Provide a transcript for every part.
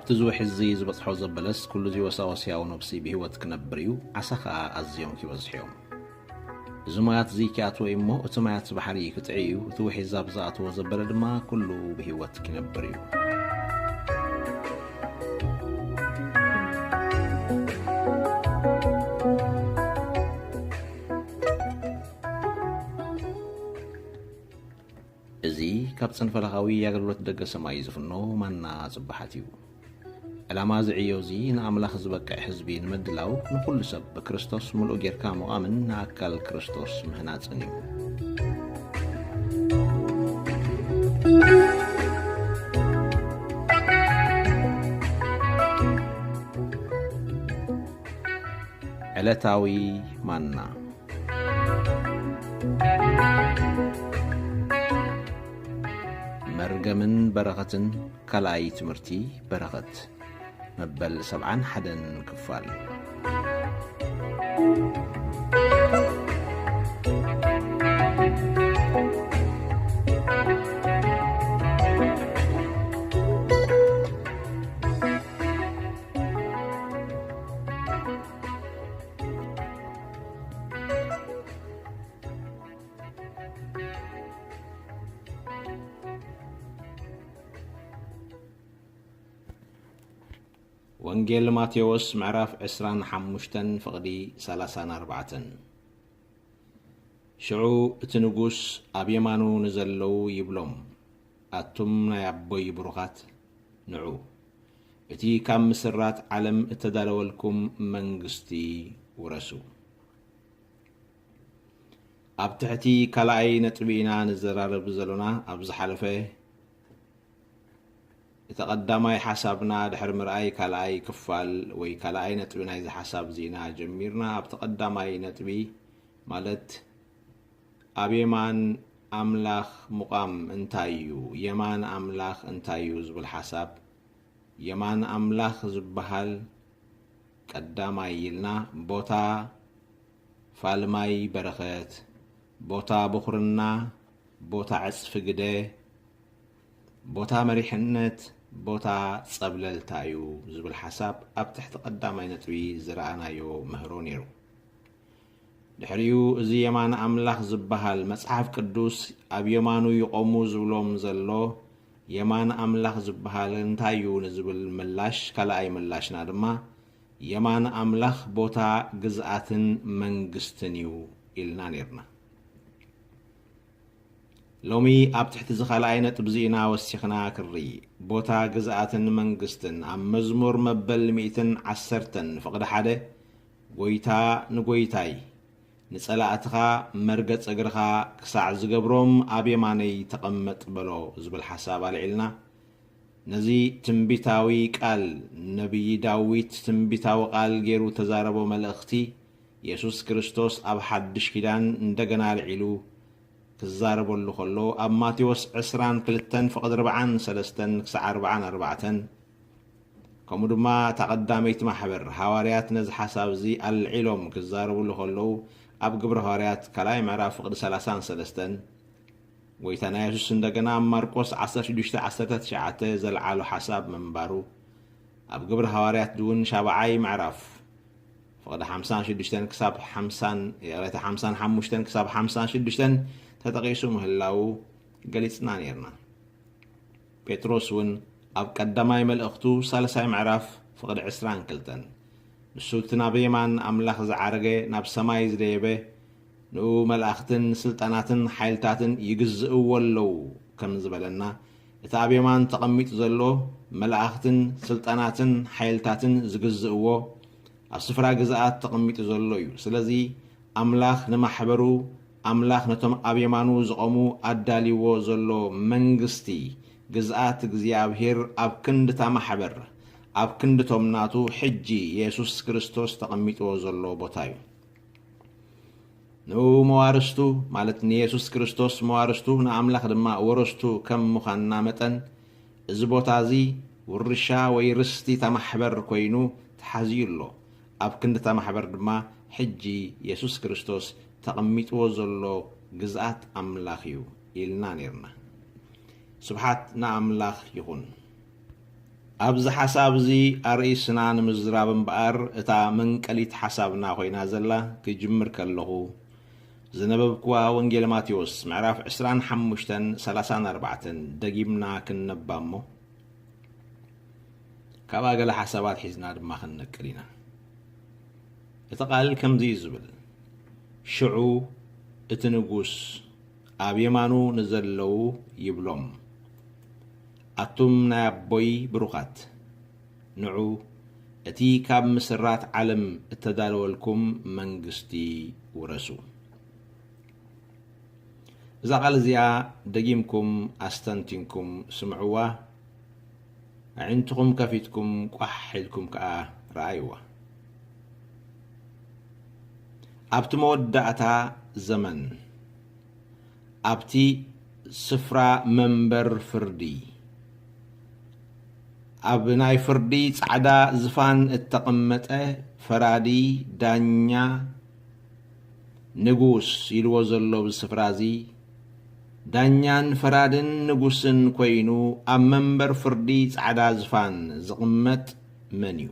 እቲ ዝውሒ እዚ ዝበጽሖ ዘበለስ፣ ኩሉ እዚ ወሳወስ ሕያው ነብሲ ብህይወት ክነብር እዩ፣ ዓሳ ኸኣ ኣዝዮም ኪበዝሑ እዮም። እዚ ማያት እዚ ኪኣትዎ እዩ እሞ፣ እቲ ማያት ባሕሪ ክጥዒ እዩ፣ እቲ ውሒ ዛብ ዝኣትዎ ዘበለ ድማ ኩሉ ብህይወት ኪነብር እዩ። እዚ ካብ ጽንፈለኻዊ ኣገልግሎት ደገ ሰማይ ዝፍኖ ማና ጽባሓት እዩ። ዕላማ እዚ ዕዮ እዚ ንኣምላኽ ዝበቅዕ ህዝቢ ንምድላው፣ ንኹሉ ሰብ ብክርስቶስ ምሉእ ጌርካ ምቓምን ንኣካል ክርስቶስ ምህናጽን እዩ። ዕለታዊ ማና። መርገምን በረኸትን፣ ካልኣይ ትምህርቲ በረኸት፣ መበል ሰብዓን ሓደን ክፋል። ወንጌል ማቴዎስ ምዕራፍ ዕስራን ሓሙሽተን ፍቕዲ ሰላሳን ኣርባዕተን። ሽዑ እቲ ንጉስ ኣብ የማኑ ንዘለዉ ይብሎም፣ ኣቱም ናይ ኣቦይ ብሩኻት፣ ንዑ፣ እቲ ካብ ምስራት ዓለም እተዳለወልኩም መንግስቲ ውረሱ። ኣብ ትሕቲ ካልኣይ ነጥቢ ኢና ንዘራረብ ዘሎና። ኣብ ዝሓለፈ እቲ ቀዳማይ ሓሳብና ድሕሪ ምርኣይ ካልኣይ ክፋል ወይ ካልኣይ ነጥቢ ናይዚ ሓሳብ እዚ ኢና ጀሚርና። ኣብቲ ቀዳማይ ነጥቢ ማለት ኣብ የማን ኣምላኽ ምቋም እንታይ እዩ? የማን ኣምላኽ እንታይ እዩ ዝብል ሓሳብ፣ የማን ኣምላኽ ዝበሃል ቀዳማይ ኢልና ቦታ ፋልማይ በረኸት፣ ቦታ ብኹርና፣ ቦታ ዕጽፊ ግደ፣ ቦታ መሪሕነት፣ ቦታ ጸብለልታ እዩ ዝብል ሓሳብ ኣብ ትሕቲ ቀዳማይ ነጥቢ ዝረኣናዮ ምህሮ ነይሩ። ድሕሪኡ እዚ የማን ኣምላኽ ዝበሃል መጽሓፍ ቅዱስ ኣብ የማኑ ይቖሙ ዝብሎም ዘሎ የማን ኣምላኽ ዝበሃል እንታይ እዩ ንዝብል ምላሽ፣ ካልኣይ ምላሽና ድማ የማን ኣምላኽ ቦታ ግዝኣትን መንግስትን እዩ ኢልና ነይርና። ሎሚ ኣብ ትሕቲ እዚ ካልኣይ ነጥቢ እዚ ኢና ወሲኽና ክንርኢ። ቦታ ግዝኣትን መንግስትን። ኣብ መዝሙር መበል ሚእትን ዓሰርተን ፍቕዲ ሓደ፣ ጎይታ ንጎይታይ፣ ንጸላእትኻ መርገጽ እግርኻ ክሳዕ ዝገብሮም ኣብ የማነይ ተቐመጥ በሎ ዝብል ሓሳብ ኣልዒልና፣ ነዚ ትንቢታዊ ቃል፣ ነቢይ ዳዊት ትንቢታዊ ቃል ገይሩ ተዛረቦ መልእኽቲ፣ የሱስ ክርስቶስ ኣብ ሓድሽ ኪዳን እንደገና ኣልዒሉ ክዛረበሉ ከሎ፣ ኣብ ማቴዎስ ዕስራን ክልተን ፍቕዲ ኣርባዓን ሰለስተን ክሳዕ ኣርባዓን ኣርባዕተን፣ ከምኡ ድማ እታ ቀዳመይቲ ማሕበር ሃዋርያት ነዚ ሓሳብ እዚ ኣልዒሎም ክዛረብሉ ከለዉ፣ ኣብ ግብረ ሃዋርያት ካልኣይ ምዕራፍ ፍቕዲ ሰላሳን ሰለስተን፣ ጎይታና የሱስ እንደገና ኣብ ማርቆስ ዓሰርተ ሽዱሽተ ዓሰርተ ትሽዓተ ዘልዓሎ ሓሳብ ምንባሩ፣ ኣብ ግብረ ሃዋርያት እውን ሻብዓይ ምዕራፍ ፍቕዲ ሓምሳን ሽዱሽተን ክሳብ ሓምሳን፣ ይቕሬታ፣ ሓምሳን ሓሙሽተን ክሳብ ሓምሳን ሽዱሽተን ተጠቒሱ ምህላዉ ገሊጽና ነይርና። ጴጥሮስ እውን ኣብ ቀዳማይ መልእኽቱ ሳልሳይ ምዕራፍ ፍቕዲ ዕስራን ክልተን፣ ንሱ እቲ ናብ የማን ኣምላኽ ዝዓረገ፣ ናብ ሰማይ ዝደየበ፣ ንኡ መላእኽትን ስልጣናትን ሓይልታትን ይግዝእዎ ኣለዉ ከም ዝበለና፣ እቲ ኣብ የማን ተቐሚጡ ዘሎ መላእኽትን ስልጣናትን ሓይልታትን ዝግዝእዎ ኣብ ስፍራ ግዝኣት ተቐሚጡ ዘሎ እዩ። ስለዚ ኣምላኽ ንማሕበሩ፣ ኣምላኽ ነቶም ኣብ የማኑ ዝቖሙ ኣዳልይዎ ዘሎ መንግስቲ፣ ግዝኣት እግዚኣብሔር ኣብ ክንድታ ማሕበር፣ ኣብ ክንድቶም ናቱ ሕጂ የሱስ ክርስቶስ ተቐሚጥዎ ዘሎ ቦታ እዩ። ንኡ መዋርስቱ፣ ማለት ንየሱስ ክርስቶስ መዋርስቱ፣ ንኣምላኽ ድማ ወረስቱ ከም ምዃንና መጠን፣ እዚ ቦታ እዚ ውርሻ ወይ ርስቲ እታ ማሕበር ኮይኑ ተሓዝዩ ኣሎ። ኣብ ክንዲ እታ ማሕበር ድማ ሕጂ የሱስ ክርስቶስ ተቐሚጥዎ ዘሎ ግዝኣት ኣምላኽ እዩ ኢልና ነይርና። ስብሓት ንኣምላኽ ይኹን። ኣብዚ ሓሳብ እዚ ኣርእስና ንምዝራብ እምበኣር፣ እታ መንቀሊት ሓሳብና ኮይና ዘላ ክጅምር ከለኹ፣ ዝነበብክዋ ወንጌል ማቴዎስ ምዕራፍ ዕስራን ሓሙሽተን ሰላሳን ኣርባዕተን ደጊምና ክንነባ እሞ፣ ካብኣ ገለ ሓሳባት ሒዝና ድማ ክንነቅል ኢና። እቲ ቃል ከምዚ እዩ ዝብል፣ ሽዑ እቲ ንጉስ ኣብ የማኑ ንዘለዉ ይብሎም፣ ኣቱም ናይ ኣቦይ ብሩኻት፣ ንዑ እቲ ካብ ምስራት ዓለም እተዳለወልኩም መንግስቲ ውረሱ። እዛ ቃል እዚኣ ደጊምኩም ኣስተንቲንኩም ስምዕዋ፣ ኣዒንትኹም ከፊትኩም ቋሕ ኢልኩም ከኣ ረኣይዋ። ኣብቲ መወዳእታ ዘመን፣ ኣብቲ ስፍራ መንበር ፍርዲ፣ ኣብ ናይ ፍርዲ ጻዕዳ ዝፋን እተቐመጠ ፈራዲ፣ ዳኛ፣ ንጉስ ኢልዎ ዘሎ ኣብዚ ስፍራ እዚ፣ ዳኛን ፈራድን ንጉስን ኮይኑ ኣብ መንበር ፍርዲ ጻዕዳ ዝፋን ዝቕመጥ መን እዩ?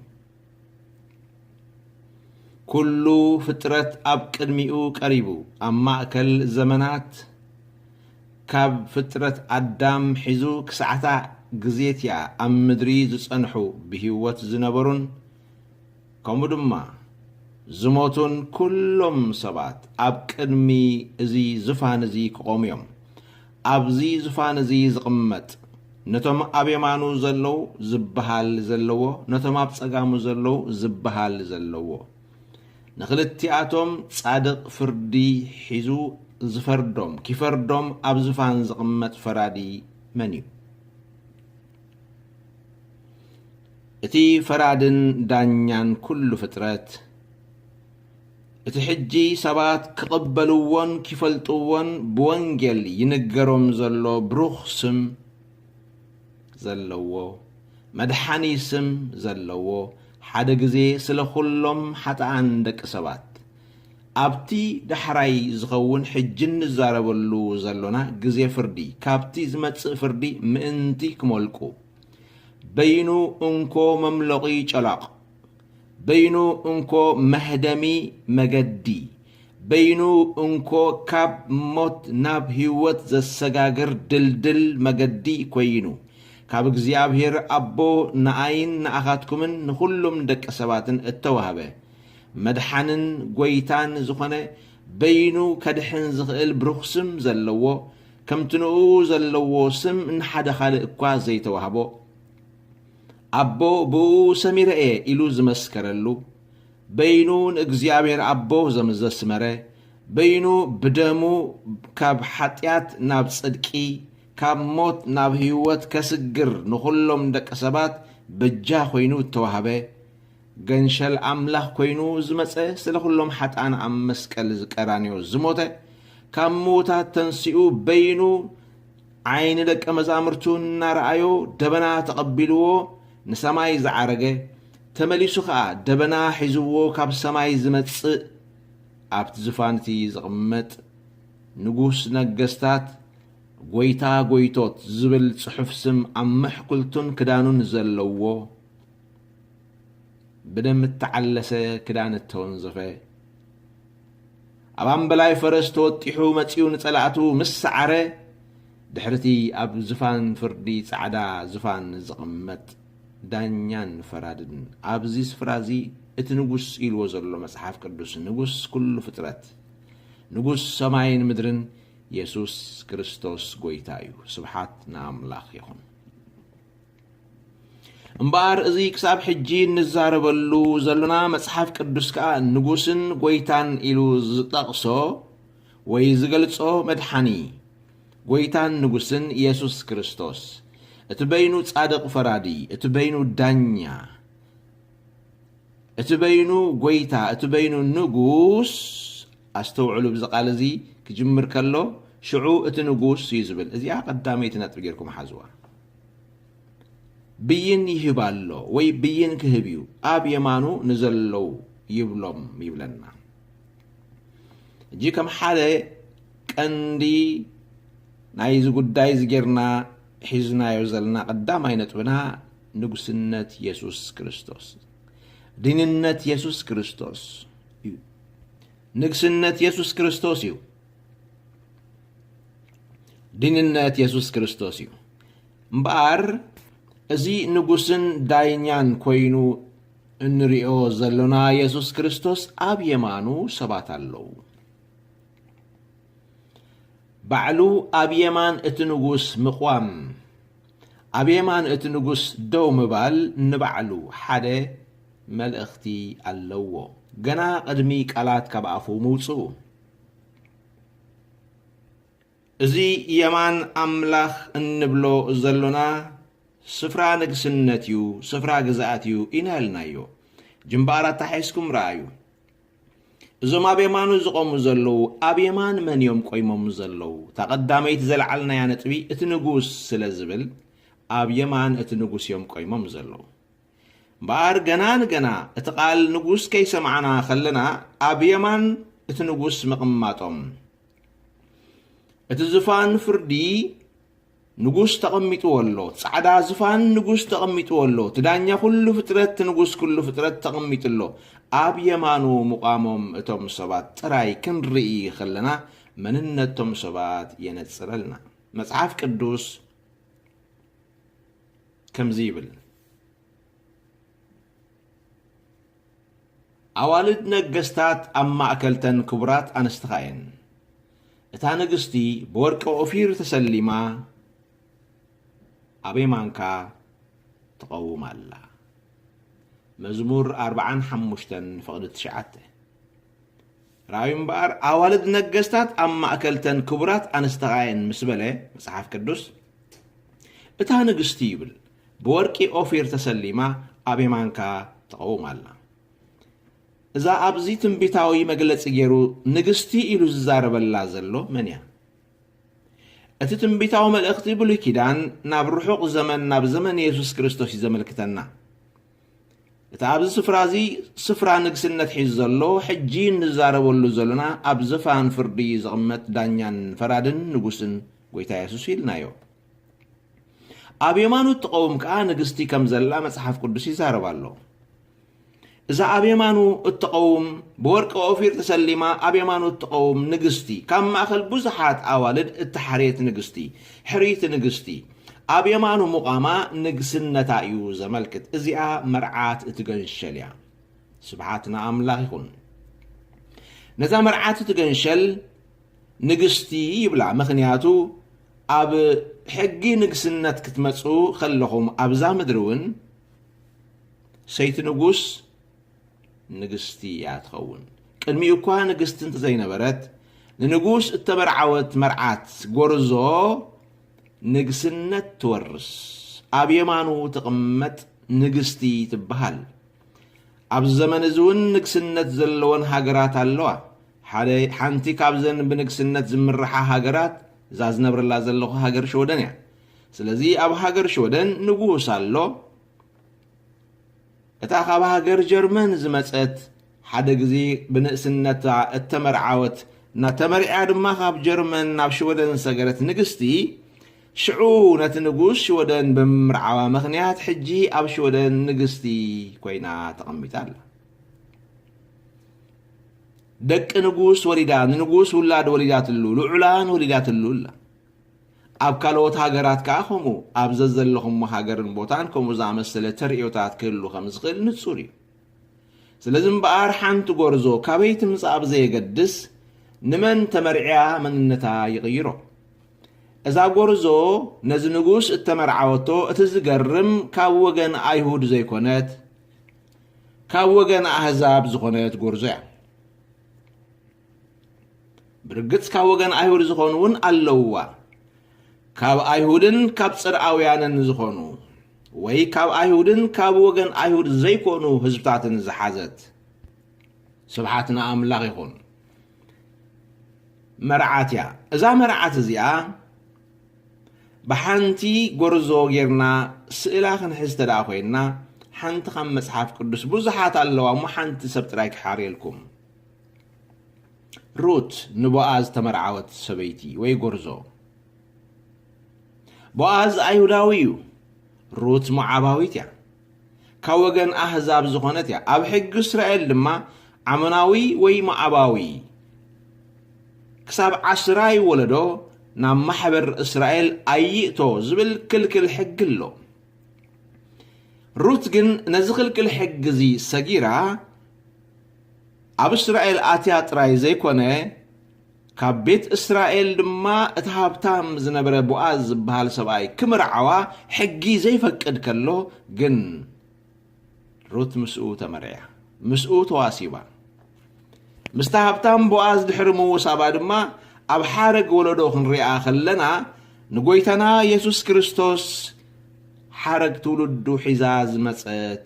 ኩሉ ፍጥረት ኣብ ቅድሚኡ ቀሪቡ፣ ኣብ ማእከል ዘመናት፣ ካብ ፍጥረት ኣዳም ሒዙ ክሳዕታ ግዜቲያ ኣብ ምድሪ ዝጸንሑ ብህይወት ዝነበሩን፣ ከምኡ ድማ ዝሞቱን ኩሎም ሰባት ኣብ ቅድሚ እዚ ዝፋን እዚ ክቖሙ እዮም። ኣብዚ ዝፋን እዚ ዝቕመጥ፣ ነቶም ኣብ የማኑ ዘለዉ ዝበሃል ዘለዎ፣ ነቶም ኣብ ጸጋሙ ዘለዉ ዝበሃል ዘለዎ፣ ንኽልቲኣቶም ጻድቕ ፍርዲ ሒዙ ዝፈርዶም፣ ኪፈርዶም ኣብ ዝፋን ዝቕመጥ ፈራዲ መን እዩ? እቲ ፈራድን ዳኛን ኩሉ ፍጥረት፣ እቲ ሕጂ ሰባት ክቕበልዎን ኪፈልጥዎን ብወንጌል ይንገሮም ዘሎ ብሩኽ ስም ዘለዎ፣ መድሓኒ ስም ዘለዎ፣ ሓደ ግዜ ስለ ኩሎም ሓጥኣን ደቂ ሰባት፣ ኣብቲ ዳሕራይ ዝኸውን ሕጂ እንዛረበሉ ዘሎና ግዜ ፍርዲ፣ ካብቲ ዝመጽእ ፍርዲ ምእንቲ ክመልቁ፣ በይኑ እንኮ መምለቒ ጨላቕ፣ በይኑ እንኮ መህደሚ መገዲ፣ በይኑ እንኮ ካብ ሞት ናብ ህይወት ዘሰጋግር ድልድል መገዲ ኮይኑ፣ ካብ እግዚኣብሔር ኣቦ ንኣይን ንኣኻትኩምን ንኹሎም ደቂ ሰባትን እተዋህበ፣ መድሓንን ጐይታን ዝኾነ፣ በይኑ ከድሕን ዝኽእል ብሩኽ ስም ዘለዎ፣ ከምቲ ንእኡ ዘለዎ ስም ንሓደ ካልእ እኳ ዘይተዋህቦ፣ ኣቦ ብእኡ ሰሚረ እየ ኢሉ ዝመስከረሉ፣ በይኑ ንእግዚኣብሔር ኣቦ ዘም-፣ ዘስመረ፣ በይኑ ብደሙ ካብ ሓጢኣት ናብ ጽድቂ፣ ካብ ሞት ናብ ህይወት ከስግር ንኹሎም ደቂ ሰባት በጃ ኮይኑ እተዋህበ፣ ገንሸል ኣምላኽ ኮይኑ ዝመጸ፣ ስለ ኩሎም ሓጥኣን ኣብ መስቀል ቀራንዮ ዝሞተ፣ ካብ ምዉታት ተንሲኡ በይኑ ዓይኒ ደቀ መዛሙርቱ እናረኣዮ ደበና ተቐቢልዎ ንሰማይ ዝዓረገ፣ ተመሊሱ ኸኣ ደበና ሒዝዎ ካብ ሰማይ ዝመጽእ፣ ኣብቲ ዝፋን እቲ ዝቕመጥ ንጉስ ነገስታት፣ ጐይታ ጐይቶት ዝብል ጽሑፍ ስም ኣብ ምሕኩልቱን ክዳኑን ዘለዎ፣ ብደም እተዓለሰ ክዳን እተወንዘፈ፣ ኣብ ኣምበላይ ፈረስ ተወጢሑ መጺኡ ንጸላእቱ ምስ ሰዓረ፣ ድሕርቲ ኣብ ዝፋን ፍርዲ ጻዕዳ ዝፋን ዝቕመጥ ዳኛን ፈራድን፣ ኣብዚ ስፍራ እዚ እቲ ንጉስ ኢልዎ ዘሎ መጽሓፍ ቅዱስ፣ ንጉስ ኩሉ ፍጥረት፣ ንጉስ ሰማይን ምድርን፣ የሱስ ክርስቶስ ጐይታ እዩ። ስብሓት ንኣምላኽ ይኹን። እምበኣር፣ እዚ ክሳብ ሕጂ እንዛረበሉ ዘሎና መጽሓፍ ቅዱስ ከኣ ንጉስን ጐይታን ኢሉ ዝጠቕሶ ወይ ዝገልጾ መድሓኒ፣ ጐይታን ንጉስን የሱስ ክርስቶስ፣ እቲ በይኑ ጻድቕ ፈራዲ፣ እቲ በይኑ ዳኛ፣ እቲ በይኑ ጐይታ፣ እቲ በይኑ ንጉስ፣ ኣስተውዕሉ፣ ብዚ ቃል እዚ ክጅምር ከሎ፣ ሽዑ እቲ ንጉስ እዩ ዝብል። እዚኣ ቀዳመይቲ ነጥቢ ጌርኩም ሓዝዋ። ብይን ይህብ ኣሎ ወይ ብይን ክህብ እዩ፣ ኣብ የማኑ ንዘለዉ ይብሎም ይብለና። ሕጂ ከም ሓደ ቀንዲ ናይዚ ጉዳይ እዚ ጌርና ሒዝናዮ ዘለና ቀዳማይ ነጥብና፣ ንጉስነት የሱስ ክርስቶስ፣ ድንነት የሱስ ክርስቶስ እዩ። ንግስነት የሱስ ክርስቶስ እዩ። ድንነት የሱስ ክርስቶስ እዩ። እምበኣር፣ እዚ ንጉስን ዳይኛን ኮይኑ እንሪኦ ዘሎና የሱስ ክርስቶስ ኣብ የማኑ ሰባት ኣለዉ። ባዕሉ ኣብ የማን እቲ ንጉስ ምቕዋም፣ ኣብ የማን እቲ ንጉስ ደው ምባል ንባዕሉ ሓደ መልእኽቲ ኣለዎ። ገና ቅድሚ ቃላት ካብ ኣፉ ምውጽኡ። እዚ የማን ኣምላኽ እንብሎ ዘሎና ስፍራ ንግስነት እዩ፣ ስፍራ ግዝኣት እዩ ኢና ኢልናዮ። ጅምባር ኣተሓሒዝኩም ረኣዩ። እዞም ኣብ የማኑ ዝቖሙ ዘለዉ ኣብ የማን መን እዮም ቆይሞም ዘለዉ? እታ ቀዳመይቲ ዘልዓልናያ ነጥቢ እቲ ንጉስ ስለ ዝብል ኣብ የማን እቲ ንጉስ እዮም ቆይሞም ዘለዉ። እምበኣር ገና ንገና እቲ ቃል ንጉስ ከይሰማዕና ከለና ኣብ የማን እቲ ንጉስ ምቕማጦም፣ እቲ ዝፋን ፍርዲ ንጉስ ተቐሚጥዎ ኣሎ፣ ጻዕዳ ዝፋን ንጉስ ተቐሚጥዎ ኣሎ፣ እቲ ዳኛ ኩሉ ፍጥረት፣ እቲ ንጉስ ኩሉ ፍጥረት ተቐሚጡ ኣሎ። ኣብ የማኑ ምቋሞም እቶም ሰባት ጥራይ ክንርኢ ከለና መንነቶም ሰባት የነጽረልና። መጽሓፍ ቅዱስ ከምዚ ይብል። ኣዋልድ ነገስታት ኣብ ማእከልተን ክቡራት ኣንስትኻ እየን። እታ ንግስቲ ብወርቂ ኦፊር ተሰሊማ ኣብ የማንካ ትቐውም ኣላ። መዝሙር ኣርብዓን ሓሙሽተን ፍቕዲ ትሽዓተ። ራእዩ እምበኣር ኣዋልድ ነገስታት ኣብ ማእከልተን ክቡራት ኣንስትኻ እየን ምስ በለ መጽሓፍ ቅዱስ፣ እታ ንግስቲ ይብል ብወርቂ ኦፊር ተሰሊማ ኣብ የማንካ ትቐውም ኣላ። እዛ ኣብዚ ትንቢታዊ መግለጺ ገይሩ ንግስቲ ኢሉ ዝዛረበላ ዘሎ መን እያ? እቲ ትንቢታዊ መልእኽቲ ብሉይ ኪዳን ናብ ርሑቕ ዘመን፣ ናብ ዘመን የሱስ ክርስቶስ እዩ ዘመልክተና። እቲ ኣብዚ ስፍራ እዚ ስፍራ ንግስነት ሒዙ ዘሎ፣ ሕጂ እንዛረበሉ ዘሎና ኣብ ዝፋን ፍርዲ ዝቕመጥ ዳኛን ፈራድን ንጉስን ጎይታ የሱስ ኢልናዮ። ኣብ የማኑ እትቐውም ከኣ ንግስቲ ከም ዘላ መጽሓፍ ቅዱስ ይዛረብ ኣሎ። እዛ ኣብ የማኑ እትቐውም፣ ብወርቂ ኦፊር ተሰሊማ ኣብ የማኑ እትቐውም ንግስቲ፣ ካብ ማእከል ብዙሓት ኣዋልድ እተሓርየት ንግስቲ፣ ሕርይቲ ንግስቲ፣ ኣብ የማኑ ምቋማ ንግስነታ እዩ ዘመልክት። እዚኣ መርዓት እቲ ገንሸል እያ። ስብሓት ንኣምላኽ ይኹን። ነዛ መርዓት እቲ ገንሸል ንግስቲ ይብላ። ምኽንያቱ ኣብ ሕጊ ንግስነት ክትመጹ ከለኹም ኣብዛ ምድሪ እውን ሰይቲ ንጉስ ንግስቲ እያ ትኸውን። ቅድሚኡ እኳ ንግስቲ እንተዘይነበረት፣ ንንጉስ እተመርዓወት መርዓት ጎርዞ ንግስነት ትወርስ። ኣብ የማኑ ትቕመጥ ንግስቲ ትበሃል። ኣብዚ ዘመን እዚ እውን ንግስነት ዘለወን ሃገራት ኣለዋ። ሓደ፣ ሓንቲ ካብዘን ብንግስነት ዝምርሓ ሃገራት እዛ ዝነብረላ ዘለኹ ሃገር ሽወደን እያ። ስለዚ ኣብ ሃገር ሽወደን ንጉስ ኣሎ። እታ ካብ ሃገር ጀርመን ዝመጸት፣ ሓደ ግዜ ብንእስነታ እተመርዓወት፣ እና ተመርዕያ ድማ ካብ ጀርመን ናብ ሽወደን ዝሰገረት ንግስቲ፣ ሽዑ ነቲ ንጉስ ሽወደን ብምምርዓዋ ምኽንያት ሕጂ ኣብ ሽወደን ንግስቲ ኮይና ተቐሚጣ ኣላ። ደቂ ንጉስ ወሊዳ፣ ንንጉስ ውላድ ወሊዳትሉ፣ ልዑላን ወሊዳትሉ ኣላ። ኣብ ካልኦት ሃገራት ከኣ ከምኡ፣ ኣብ ዘዘለኹሞ ሃገርን ቦታን ከምኡ ዝኣመሰለ ተርእዮታት ክህሉ ከም ዝኽእል ንጹር እዩ። ስለዚ እምበኣር ሓንቲ ጎርዞ ካበይ ትምጻእ ብዘየገድስ፣ ንመን ተመርዕያ መንነታ ይቕይሮ። እዛ ጎርዞ ነዚ ንጉስ እተመርዓወቶ፣ እቲ ዝገርም ካብ ወገን ኣይሁድ ዘይኮነት፣ ካብ ወገን ኣህዛብ ዝኾነት ጎርዞ እያ። ብርግጽ ካብ ወገን ኣይሁድ ዝኾኑ እውን ኣለውዋ። ካብ ኣይሁድን ካብ ጽርኣውያንን ዝኾኑ፣ ወይ ካብ ኣይሁድን ካብ ወገን ኣይሁድ ዘይኮኑ ህዝብታትን ዝሓዘት። ስብሓት ንኣምላኽ ይኹን። መርዓት እያ። እዛ መርዓት እዚኣ ብሓንቲ ጎርዞ ጌርና ስእላ ክንሕዝ እንተ ደኣ ኮይንና፣ ሓንቲ ካብ መጽሓፍ ቅዱስ፣ ብዙሓት ኣለዋ እሞ ሓንቲ ሰብ ጥራይ ክሓርየልኩም። ሩት ንቦኣዝ ተመርዓወት ሰበይቲ ወይ ጎርዞ። ቦኣዝ ኣይሁዳዊ እዩ። ሩት ሞዓባዊት እያ። ካብ ወገን ኣህዛብ ዝኾነት እያ። ኣብ ሕጊ እስራኤል ድማ ዓሞናዊ ወይ ሞዓባዊ ክሳብ ዓስራይ ወለዶ ናብ ማሕበር እስራኤል ኣይእቶ ዝብል ክልክል ሕጊ ኣሎ። ሩት ግን ነዚ ክልክል ሕጊ እዚ ሰጊራ ኣብ እስራኤል ኣትያ ጥራይ ዘይኮነ፣ ካብ ቤት እስራኤል ድማ እቲ ሃብታም ዝነበረ ቦኣዝ ዝበሃል ሰብኣይ ክምርዓዋ ሕጊ ዘይፈቅድ ከሎ ግን ሩት ምስኡ ተመርዕያ፣ ምስኡ ተዋሲባ። ምስቲ ሃብታም ቦኣዝ ድሕሪ ምውሳባ ድማ ኣብ ሓረግ ወለዶ ክንሪኣ ከለና ንጎይታና የሱስ ክርስቶስ ሓረግ ትውልዱ ሒዛ ዝመጸት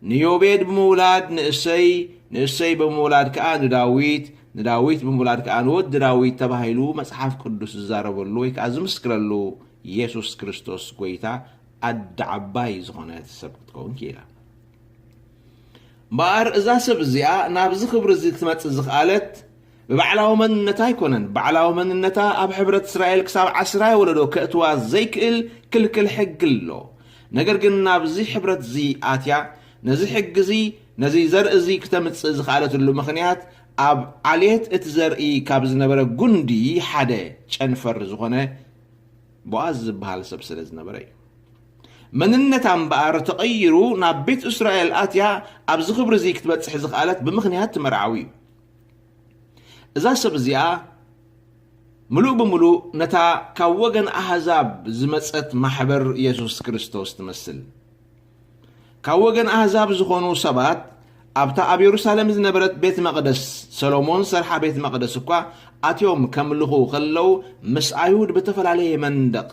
ንዮቤድ ብምውላድ ንእሰይ፣ ንእሰይ ብምውላድ ከኣ ንዳዊት፣ ንዳዊት ብምውላድ ከኣ ንወዲ ዳዊት ተባሂሉ መጽሓፍ ቅዱስ ዝዛረበሉ ወይ ከኣ ዝምስክረሉ የሱስ ክርስቶስ ጎይታ ኣደ ዓባይ ዝኾነት ሰብ ክትከውን ክኢላ። እምበኣር እዛ ሰብ እዚኣ ናብዚ ክብሪ እዚ ክትመጽእ ዝኽኣለት ብባዕላዊ መንነታ ኣይኮነን። ባዕላዊ መንነታ ኣብ ሕብረት እስራኤል ክሳብ ዓስራይ ወለዶ ከእትዋ ዘይክእል ክልክል ሕጊ ኣሎ። ነገር ግን ናብዚ ሕብረት እዚ ኣትያ ነዚ ሕጊ እዚ ነዚ ዘርኢ እዚ ክተምጽእ ዝኽኣለትሉ ምኽንያት ኣብ ዓሌት እቲ ዘርኢ ካብ ዝነበረ ጉንዲ ሓደ ጨንፈር ዝኾነ ቦኣዝ ዝበሃል ሰብ ስለ ዝነበረ እዩ። መንነታ እምበኣር ተቐይሩ ናብ ቤት እስራኤል ኣትያ ኣብዚ ክብሪ እዚ ክትበጽሕ ዝኽኣለት ብምኽንያት እቲ መርዓዊ እዩ። እዛ ሰብ እዚኣ ምሉእ ብምሉእ ነታ ካብ ወገን ኣህዛብ ዝመጸት ማሕበር የሱስ ክርስቶስ ትመስል። ካብ ወገን ኣህዛብ ዝኾኑ ሰባት ኣብታ ኣብ የሩሳሌም ዝነበረት ቤት መቕደስ፣ ሰሎሞን ሰርሓ ቤት መቕደስ እኳ ኣትዮም ከምልኹ ከለዉ ምስ ኣይሁድ ብተፈላለየ መንደቕ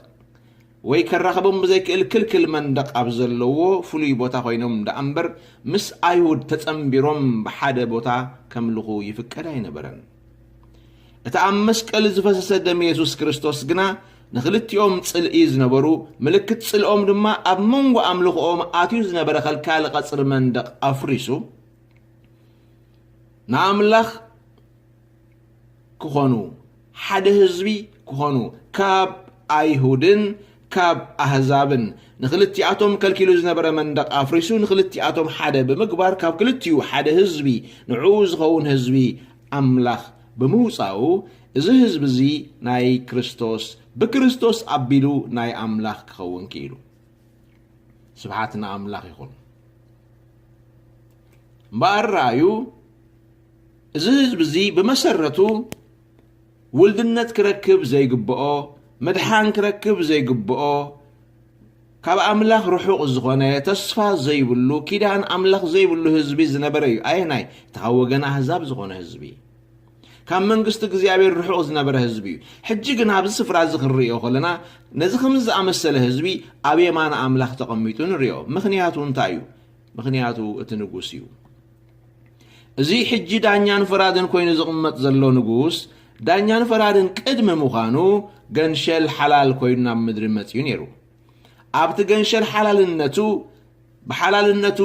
ወይ ከራኽቦም ብዘይክእል ክልክል መንደቕ ኣብ ዘለዎ ፍሉይ ቦታ ኮይኖም ደኣ እምበር ምስ ኣይሁድ ተጸንቢሮም ብሓደ ቦታ ከምልኹ ይፍቀድ ኣይነበረን። እቲ ኣብ መስቀል ዝፈሰሰ ደም የሱስ ክርስቶስ ግና ንኽልቲኦም ጽልኢ ዝነበሩ፣ ምልክት ጽልኦም ድማ ኣብ መንጎ ኣምልኾኦም ኣትዩ ዝነበረ ከልካሊ ቀጽሪ መንደቕ ኣፍሪሱ ንኣምላኽ ክኾኑ፣ ሓደ ህዝቢ ክኾኑ፣ ካብ ኣይሁድን ካብ ኣህዛብን ንኽልቲኣቶም ከልኪሉ ዝነበረ መንደቕ ኣፍሪሱ ንኽልቲኣቶም ሓደ ብምግባር ካብ ክልቲኡ ሓደ ህዝቢ ንዕኡ ዝኸውን ህዝቢ ኣምላኽ ብምውጻኡ እዚ ህዝቢ እዚ ናይ ክርስቶስ ብክርስቶስ ኣቢሉ ናይ ኣምላኽ ክኸውን ክኢሉ። ስብሓት ንኣምላኽ ይኹን። እምበኣር ረኣዩ፣ እዚ ህዝቢ እዚ ብመሰረቱ ውልድነት ክረክብ ዘይግብኦ፣ ምድሓን ክረክብ ዘይግብኦ፣ ካብ ኣምላኽ ርሑቕ ዝኾነ፣ ተስፋ ዘይብሉ፣ ኪዳን ኣምላኽ ዘይብሉ ህዝቢ ዝነበረ እዩ። ኣየናይ? እቲ ካብ ወገን ኣህዛብ ዝኾነ ህዝቢ። ካብ መንግስቲ እግዚኣብሔር ርሑቕ ዝነበረ ህዝቢ እዩ። ሕጂ ግን ኣብዚ ስፍራ እዚ ክንርእዮ ከለና ነዚ ከምዚ ዝኣመሰለ ህዝቢ ኣብ የማን ኣምላኽ ተቐሚጡ ንርእዮ። ምኽንያቱ እንታይ እዩ? ምኽንያቱ እቲ ንጉስ እዩ። እዚ ሕጂ ዳኛን ፈራድን ኮይኑ ዝቕመጥ ዘሎ ንጉስ ዳኛን ፈራድን ቅድሚ ምዃኑ ገንሸል ሓላል ኮይኑ ናብ ምድሪ መጺኡ ነይሩ። ኣብቲ ገንሸል ሓላልነቱ ብሓላልነቱ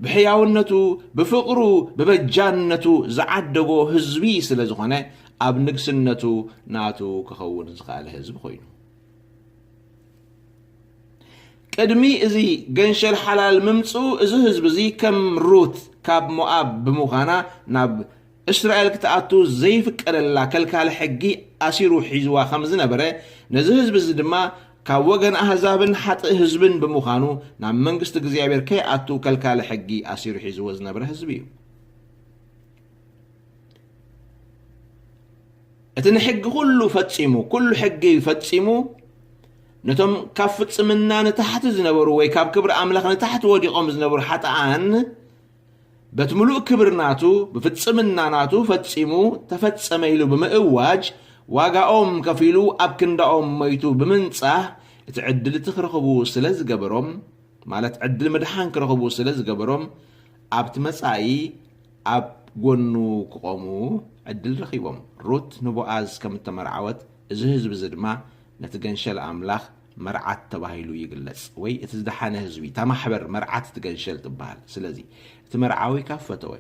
ብሕያውነቱ ብፍቕሩ ብበጃነቱ ዝዓደጎ ህዝቢ ስለ ዝኾነ ኣብ ንግስነቱ ናቱ ክኸውን ዝኸኣለ ህዝቢ ኮይኑ። ቅድሚ እዚ ገንሸል ሓላል ምምፅኡ እዚ ህዝቢ እዚ ከም ሩት ካብ ሞኣብ ብምዃና ናብ እስራኤል ክትኣቱ ዘይፍቀደላ ከልካሊ ሕጊ ኣሲሩ ሒዝዋ ከም ዝነበረ ነዚ ህዝቢ እዚ ድማ ካብ ወገን ኣህዛብን ሓጥእ ህዝብን ብምዃኑ ናብ መንግስቲ እግዚኣብሔር ከይኣቱ ከልካሊ ሕጊ ኣሲሩ ሒዝዎ ዝነበረ ህዝቢ እዩ። እቲ ንሕጊ ኩሉ ፈጺሙ፣ ኩሉ ሕጊ ፈጺሙ፣ ነቶም ካብ ፍጽምና ንታሕቲ ዝነበሩ ወይ ካብ ክብሪ ኣምላኽ ንታሕቲ ወዲቖም ዝነበሩ ሓጥኣን በቲ ምሉእ ክብሪ ናቱ ብፍጽምና ናቱ ፈጺሙ ተፈጸመ ኢሉ ብምእዋጅ ዋጋኦም ከፊሉ ኣብ ክንዳኦም ሞይቱ ብምንጻህ እቲ ዕድል እቲ ክረኽቡ ስለ ዝገበሮም ማለት ዕድል ምድሓን ክረኽቡ ስለ ዝገበሮም ኣብቲ መጻኢ ኣብ ጎኑ ክቖሙ ዕድል ረኺቦም። ሩት ንቦኣዝ ከም እተመርዓወት እዚ ህዝቢ እዚ ድማ ነቲ ገንሸል ኣምላኽ መርዓት ተባሂሉ ይግለጽ፣ ወይ እቲ ዝደሓነ ህዝቢ፣ እታ ማሕበር መርዓት እቲ ገንሸል ትበሃል። ስለዚ እቲ መርዓዊ ካብ ፈተወ፣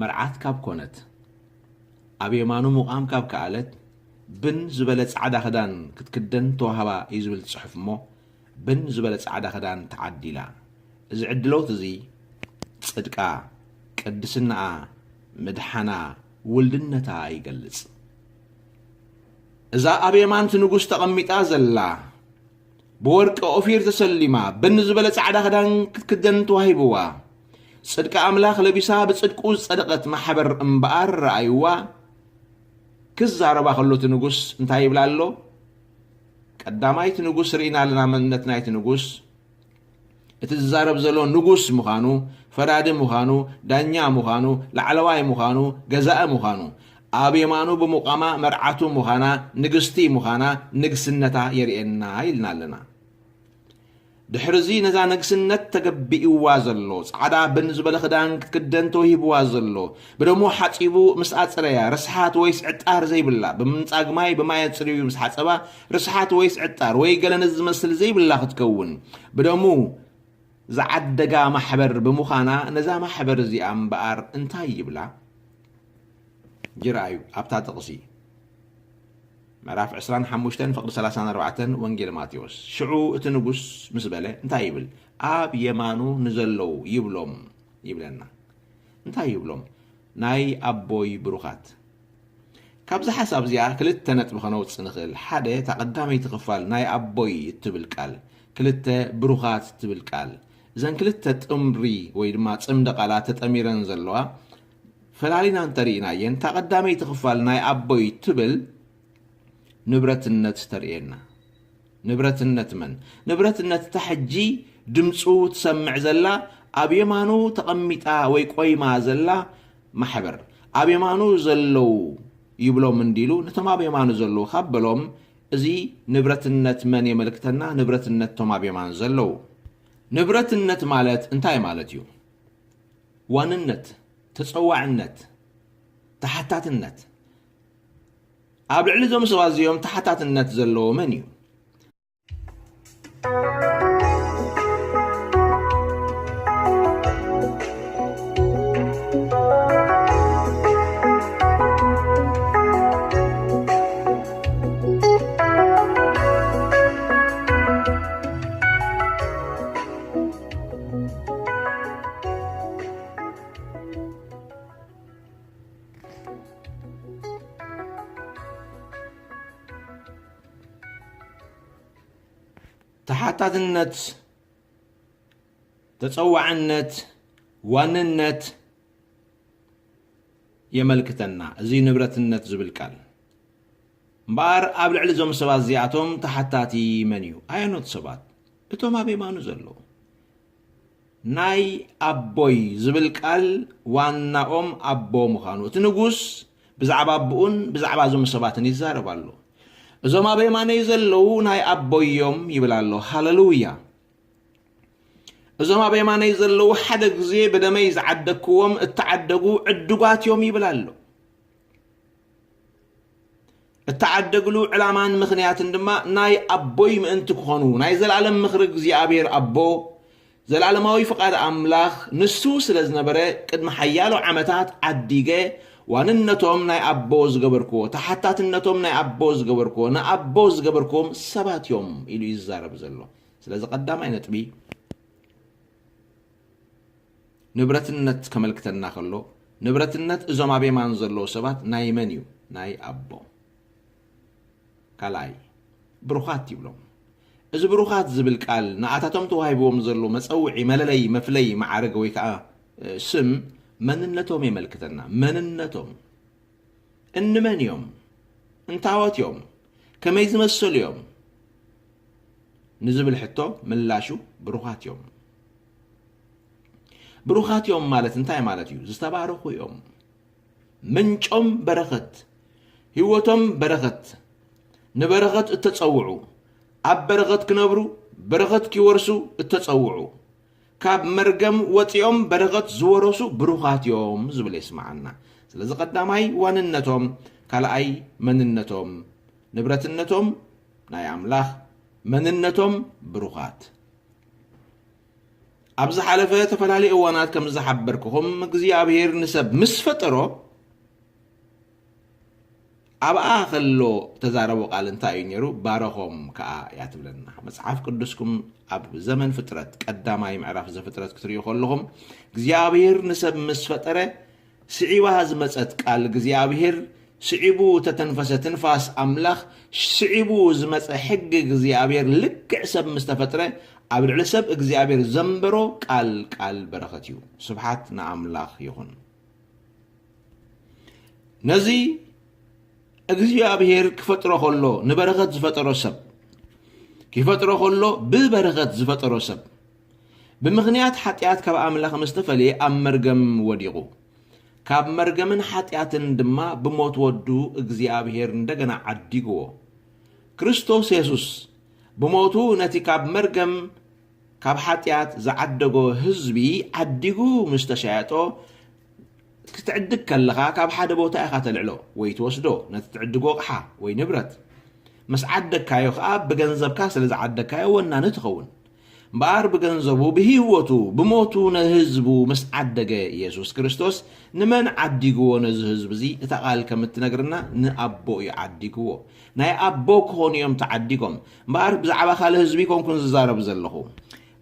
መርዓት ካብ ኮነት፣ ኣብ የማኑ ምቓም ካብ ከኣለት፣ ብን ዝበለ ጻዕዳ ክዳን ክትክደን ተዋህባ እዩ ዝብል ጽሑፍ እሞ፣ ብን ዝበለ ጻዕዳ ክዳን ተዓዲላ። እዚ ዕድሎት እዚ ጽድቃ፣ ቅድስናኣ፣ ምድሓና፣ ውልድነታ ይገልጽ። እዛ ኣብ የማን እቲ ንጉስ ተቐሚጣ ዘላ፣ ብወርቂ ኦፊር ተሰሊማ፣ ብን ዝበለ ጻዕዳ ክዳን ክትክደን ተዋሂብዋ። ጽድቂ ኣምላኽ ለቢሳ ብጽድቁ ዝጸደቐት ማሕበር እምበኣር ረኣይዋ። ክዛረባ ከሎ እቲ ንጉስ እንታይ ይብላ ኣሎ? ቀዳማይ እቲ ንጉስ ርኢና ኣለና መንነት ናይቲ ንጉስ። እቲ ዝዛረብ ዘሎ ንጉስ ምዃኑ፣ ፈራዲ ምዃኑ፣ ዳኛ ምዃኑ፣ ላዕለዋይ ምዃኑ፣ ገዛኢ ምዃኑ፣ ኣብ የማኑ ብምቋማ መርዓቱ ምዃና፣ ንግስቲ ምዃና፣ ንግስነታ የርእየና ኢልና ኣለና። ድሕርዚ ነዛ ንግስነት ተገቢእዋ ዘሎ ጻዕዳ ብን ዝበለ ክዳን ክትክደን ተወሂብዋ ዘሎ፣ ብደሙ ሓጺቡ ምስ ኣጽረያ፣ ርስሓት ወይስ ዕጣር ዘይብላ፣ ብምንጻግ ማይ ብማይ ኣጽርዩ ምስ ሓጸባ፣ ርስሓት ወይስ ዕጣር ወይ ገለ ነዚ ዝመስል ዘይብላ ክትከውን፣ ብደሙ ዝዓደጋ ማሕበር ብምዃና፣ ነዛ ማሕበር እዚኣ እምበኣር እንታይ ይብላ? ይርኣዩ፣ ኣብታ ጥቕሲ ምዕራፍ ዕስራን ሓሙሽተን ፍቕዲ ሰላሳን ኣርባዕተን ወንጌል ማቴዎስ። ሽዑ እቲ ንጉስ ምስ በለ እንታይ ይብል? ኣብ የማኑ ንዘለዉ ይብሎም ይብለና። እንታይ ይብሎም? ናይ ኣቦይ ብሩኻት። ካብዚ ሓሳብ እዚኣ ክልተ ነጥቢ ከነውጽእ ንኽእል። ሓደ፣ እታ ቀዳመይቲ ክፋል ናይ ኣቦይ እትብል ቃል፣ ክልተ፣ ብሩኻት እትብል ቃል። እዘን ክልተ ጥምሪ ወይ ድማ ጽምዲ ቃላት ተጠሚረን ዘለዋ ፈላሊና እንተርኢናየን፣ እታ ቀዳመይቲ ክፋል ናይ ኣቦይ እትብል ንብረትነት ተርእየና። ንብረትነት መን? ንብረትነት እታ ሕጂ ድምፁ ትሰምዕ ዘላ፣ ኣብ የማኑ ተቐሚጣ ወይ ቆይማ ዘላ ማሕበር። ኣብ የማኑ ዘለዉ ይብሎም እንዲሉ፣ ነቶም ኣብ የማኑ ዘለዉ ካብ በሎም፣ እዚ ንብረትነት መን የመልክተና? ንብረትነት እቶም ኣብ የማን ዘለዉ። ንብረትነት ማለት እንታይ ማለት እዩ? ዋንነት፣ ተጸዋዕነት፣ ተሓታትነት። ኣብ ልዕሊ እዞም ሰባት እዚኦም ተሓታትነት ዘለዎ መን እዩ? ተሓታትነት፣ ተጸዋዕነት፣ ዋንነት የመልክተና፣ እዚ ንብረትነት ዝብል ቃል። እምበኣር፣ ኣብ ልዕሊ እዞም ሰባት እዚኣቶም ተሓታቲ መን እዩ? ኣየኖት ሰባት? እቶም ኣብ የማኑ ዘለዉ። ናይ ኣቦይ ዝብል ቃል ዋናኦም ኣቦ ምዃኑ፣ እቲ ንጉስ ብዛዕባ ኣቦኡን ብዛዕባ እዞም ሰባትን ይዛረብ ኣሎ። "እዞም ኣብ የማነይ ዘለዉ ናይ ኣቦይ እዮም" ይብል ኣሎ። ሃለሉያ! "እዞም ኣብ የማነይ ዘለዉ ሓደ ግዜ ብደመይ ዝዓደግክዎም እተዓደጉ ዕዱጋት እዮም" ይብል ኣሎ። እተዓደግሉ ዕላማን ምኽንያትን ድማ ናይ ኣቦይ ምእንቲ ክኾኑ፣ ናይ ዘላለም ምኽሪ እግዚኣብሔር ኣቦ፣ ዘላለማዊ ፍቓድ ኣምላኽ ንሱ ስለ ዝነበረ፣ ቅድሚ ሓያሎ ዓመታት ዓዲገ ዋንነቶም ናይ ኣቦ ዝገበርክዎ፣ ተሓታትነቶም ናይ ኣቦ ዝገበርክዎ፣ ንኣቦ ዝገበርክዎም ሰባት እዮም ኢሉ እዩ ዝዛረብ ዘሎ። ስለዚ ቀዳማይ ነጥቢ፣ ንብረትነት ከመልክተና ከሎ፣ ንብረትነት እዞም ኣብ የማን ዘለዉ ሰባት ናይ መን እዩ? ናይ ኣቦ። ካልኣይ፣ ብሩኻት ይብሎም። እዚ ብሩኻት ዝብል ቃል ንኣታቶም ተዋሂብዎም ዘሎ መጸውዒ፣ መለለይ፣ መፍለይ፣ መዓርግ ወይ ከኣ፣ እ፣ ስም መንነቶም የመልክተና። መንነቶም። እንመን እዮም? እንታዎት እዮም? ከመይ ዝመሰሉ እዮም? ንዝብል ሕቶ ምላሹ ብሩኻት እዮም። ብሩኻት እዮም ማለት እንታይ ማለት እዩ? ዝተባረኹ እዮም። ምንጮም በረኸት፣ ህይወቶም በረኸት፣ ንበረኸት እተጸውዑ፣ ኣብ በረኸት ክነብሩ፣ በረኸት ኪወርሱ እተጸውዑ፣ ካብ መርገም ወጺኦም በረኸት ዝወረሱ ብሩኻት እዮም ዝብል የስምዓና። ስለዚ ቀዳማይ ዋንነቶም፣ ካልኣይ መንነቶም፣ ንብረትነቶም ናይ ኣምላኽ፣ መንነቶም ብሩኻት። ኣብ ዝሓለፈ ተፈላለዩ እዋናት ከም ዝሓበርኩኹም፣ እግዚኣብሔር ንሰብ ምስ ፈጠሮ፣ ኣብኣ ከሎ ተዛረቦ ቃል እንታይ እዩ ነይሩ? ባረኾም ከኣ እያ ትብለና። መጽሓፍ ቅዱስኩም ኣብ ዘመን ፍጥረት፣ ቀዳማይ ምዕራፍ ዘፍጥረት ክትርእዩ ከለኹም፣ እግዚኣብሔር ንሰብ ምስ ፈጠረ፣ ስዒባ ዝመጸት ቃል እግዚኣብሔር፣ ስዒቡ ተተንፈሰ ትንፋስ ኣምላኽ፣ ስዒቡ ዝመጸ ሕጊ እግዚኣብሔር፣ ልክዕ ሰብ ምስ ተፈጥረ፣ ኣብ ልዕሊ ሰብ እግዚኣብሔር ዘንበሮ ቃል፣ ቃል በረኸት እዩ። ስብሓት ንኣምላኽ ይኹን። ነዚ እግዚኣብሔር ክፈጥሮ ከሎ ንበረኸት ዝፈጠሮ ሰብ፣ ክፈጥሮ ከሎ ብበረኸት ዝፈጠሮ ሰብ፣ ብምኽንያት ሓጢኣት ካብ ኣምላኽ ምስ ተፈልየ ኣብ መርገም ወዲቑ። ካብ መርገምን ሓጢኣትን ድማ ብሞት ወዱ እግዚኣብሔር እንደገና ዓዲግዎ። ክርስቶስ የሱስ ብሞቱ ነቲ ካብ መርገም ካብ ሓጢኣት ዝዓደጎ ህዝቢ ዓዲጉ ምስ ተሻየጦ፣ ክትዕድግ ከለኻ ካብ ሓደ ቦታ ኢኻ ተልዕሎ ወይ ትወስዶ፣ ነቲ ትዕድጎ ኣቕሓ ወይ ንብረት። ምስ ዓደግካዮ ከኣ ብገንዘብካ ስለ ዝዓደግካዮ ወናኒ ትኸውን። እምበኣር ብገንዘቡ፣ ብህይወቱ፣ ብሞቱ ንህዝቡ ምስ ዓደገ ኢየሱስ ክርስቶስ ንመን ዓዲግዎ ነዚ ህዝቢ እዚ? እታ ቃል ከም እትነግርና ንኣቦ እዩ ዓዲግዎ። ናይ ኣቦ ክኾኑ እዮም ተዓዲጎም። እምበኣር ብዛዕባ ካልእ ህዝቢ ኣይኮንኩን ዝዛረብ ዘለኹ።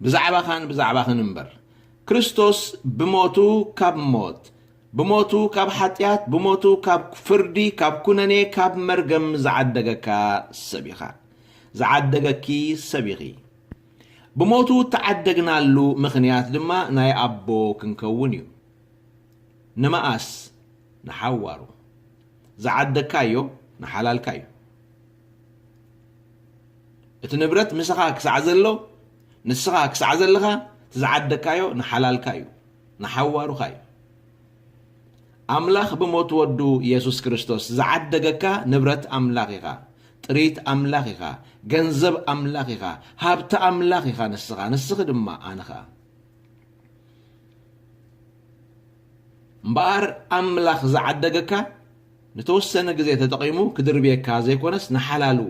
ብዛዕባኻን ብዛዕባኽን እምበር። ክርስቶስ ብሞቱ ካብ ሞት፣ ብሞቱ ካብ ሓጢኣት፣ ብሞቱ ካብ ፍርዲ፣ ካብ ኩነኔ፣ ካብ መርገም ዝዓደገካ ሰብ ኢኻ። ዝዓደገኪ ሰብ ኢኺ። ብሞቱ እተዓደግናሉ ምኽንያት ድማ ናይ ኣቦ ክንከውን እዩ። ንመኣስ? ንሓዋሩ። ዝዓደግካዮ ንሓላልካ እዩ። እቲ ንብረት ምሳኻ ክሳዕ ዘሎ፣ ንስኻ ክሳዕ ዘለኻ፣ እቲ ዝዓደግካዮ ንሓላልካ እዩ፣ ንሓዋሩኻ እዩ። ኣምላኽ ብሞት ወዱ ኢየሱስ ክርስቶስ ዝዓደገካ ንብረት ኣምላኽ ኢኻ፣ ጥሪት ኣምላኽ ኢኻ፣ ገንዘብ ኣምላኽ ኢኻ፣ ሃብቲ ኣምላኽ ኢኻ ንስኻ፣ ንስኺ ድማ ኣነ ኸኣ። እምበኣር ኣምላኽ ዝዓደገካ ንተወሰነ ግዜ ተጠቒሙ ክድርብየካ ዘይኮነስ ንሓላሉ፣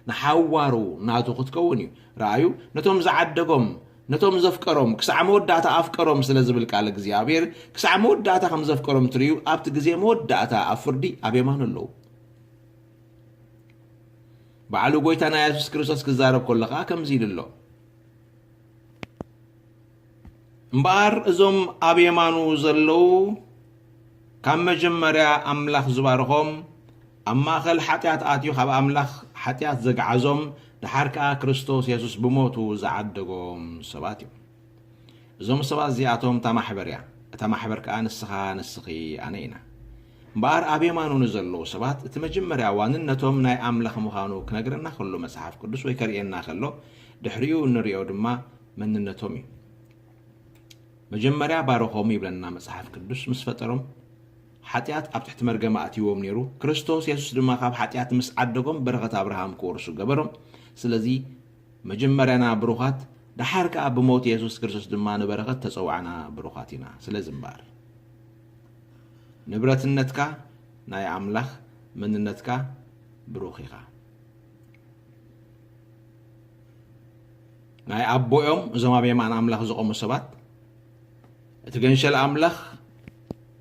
ንሓዋሩ ናቱ ክትከውን እዩ። ረኣዩ፣ ነቶም ዝዓደጎም፣ ነቶም ዘፍቀሮም፣ ክሳዕ መወዳእታ ኣፍቀሮም ስለ ዝብል ቃል እግዚኣብሔር፣ ክሳዕ መወዳእታ ከም ዘፍቀሮም ትርእዩ፣ ኣብቲ ግዜ መወዳእታ ኣብ ፍርዲ ኣብ የማኑ ኣለዉ። ባዕሉ ጎይታና የሱስ ክርስቶስ ክዛረብ ከሎ ኸኣ ከምዚ ኢሉ ኣሎ። እምበኣር እዞም ኣብ የማኑ ዘለዉ፣ ካብ መጀመርያ ኣምላኽ ዝባረኾም፣ ኣብ ማእከል ሓጢኣት ኣትዩ ካብ ኣምላኽ ሓጢኣት ዘግዓዞም፣ ደሓር ከኣ ክርስቶስ የሱስ ብሞቱ ዝዓደጎም ሰባት እዮም። እዞም ሰባት እዚኣቶም እታ ማሕበር እያ። እታ ማሕበር ከኣ ንስኻ፣ ንስኺ፣ ኣነ ኢና። እምበኣር ኣብ የማኑ ንዘለዉ ሰባት እቲ መጀመርያ ዋንነቶም ናይ ኣምላኽ ምዃኑ ክነግረና ከሎ መጽሓፍ ቅዱስ ወይ ከርእየና ከሎ፣ ድሕሪኡ እንርእዮ ድማ መንነቶም እዩ። መጀመርያ ባረኾም ይብለና መጽሓፍ ቅዱስ። ምስ ፈጠሮም፣ ሓጢኣት ኣብ ትሕቲ መርገም ኣእትይዎም ነይሩ። ክርስቶስ የሱስ ድማ ካብ ሓጢኣት ምስ ዓደጎም በረኸት ኣብርሃም ክወርሱ ገበሮም። ስለዚ መጀመርያና ብሩኻት፣ ደሓር ከኣ ብሞት የሱስ ክርስቶስ ድማ ንበረኸት ተጸዋዕና ብሩኻት ኢና። ስለዚ እምበኣር ንብረትነትካ ናይ ኣምላኽ፣ መንነትካ ብሩኽ ኢኻ። ናይ ኣቦኦም እዞም ኣብ የማን ኣምላኽ ዝቖሙ ሰባት፣ እቲ ገንሸል ኣምላኽ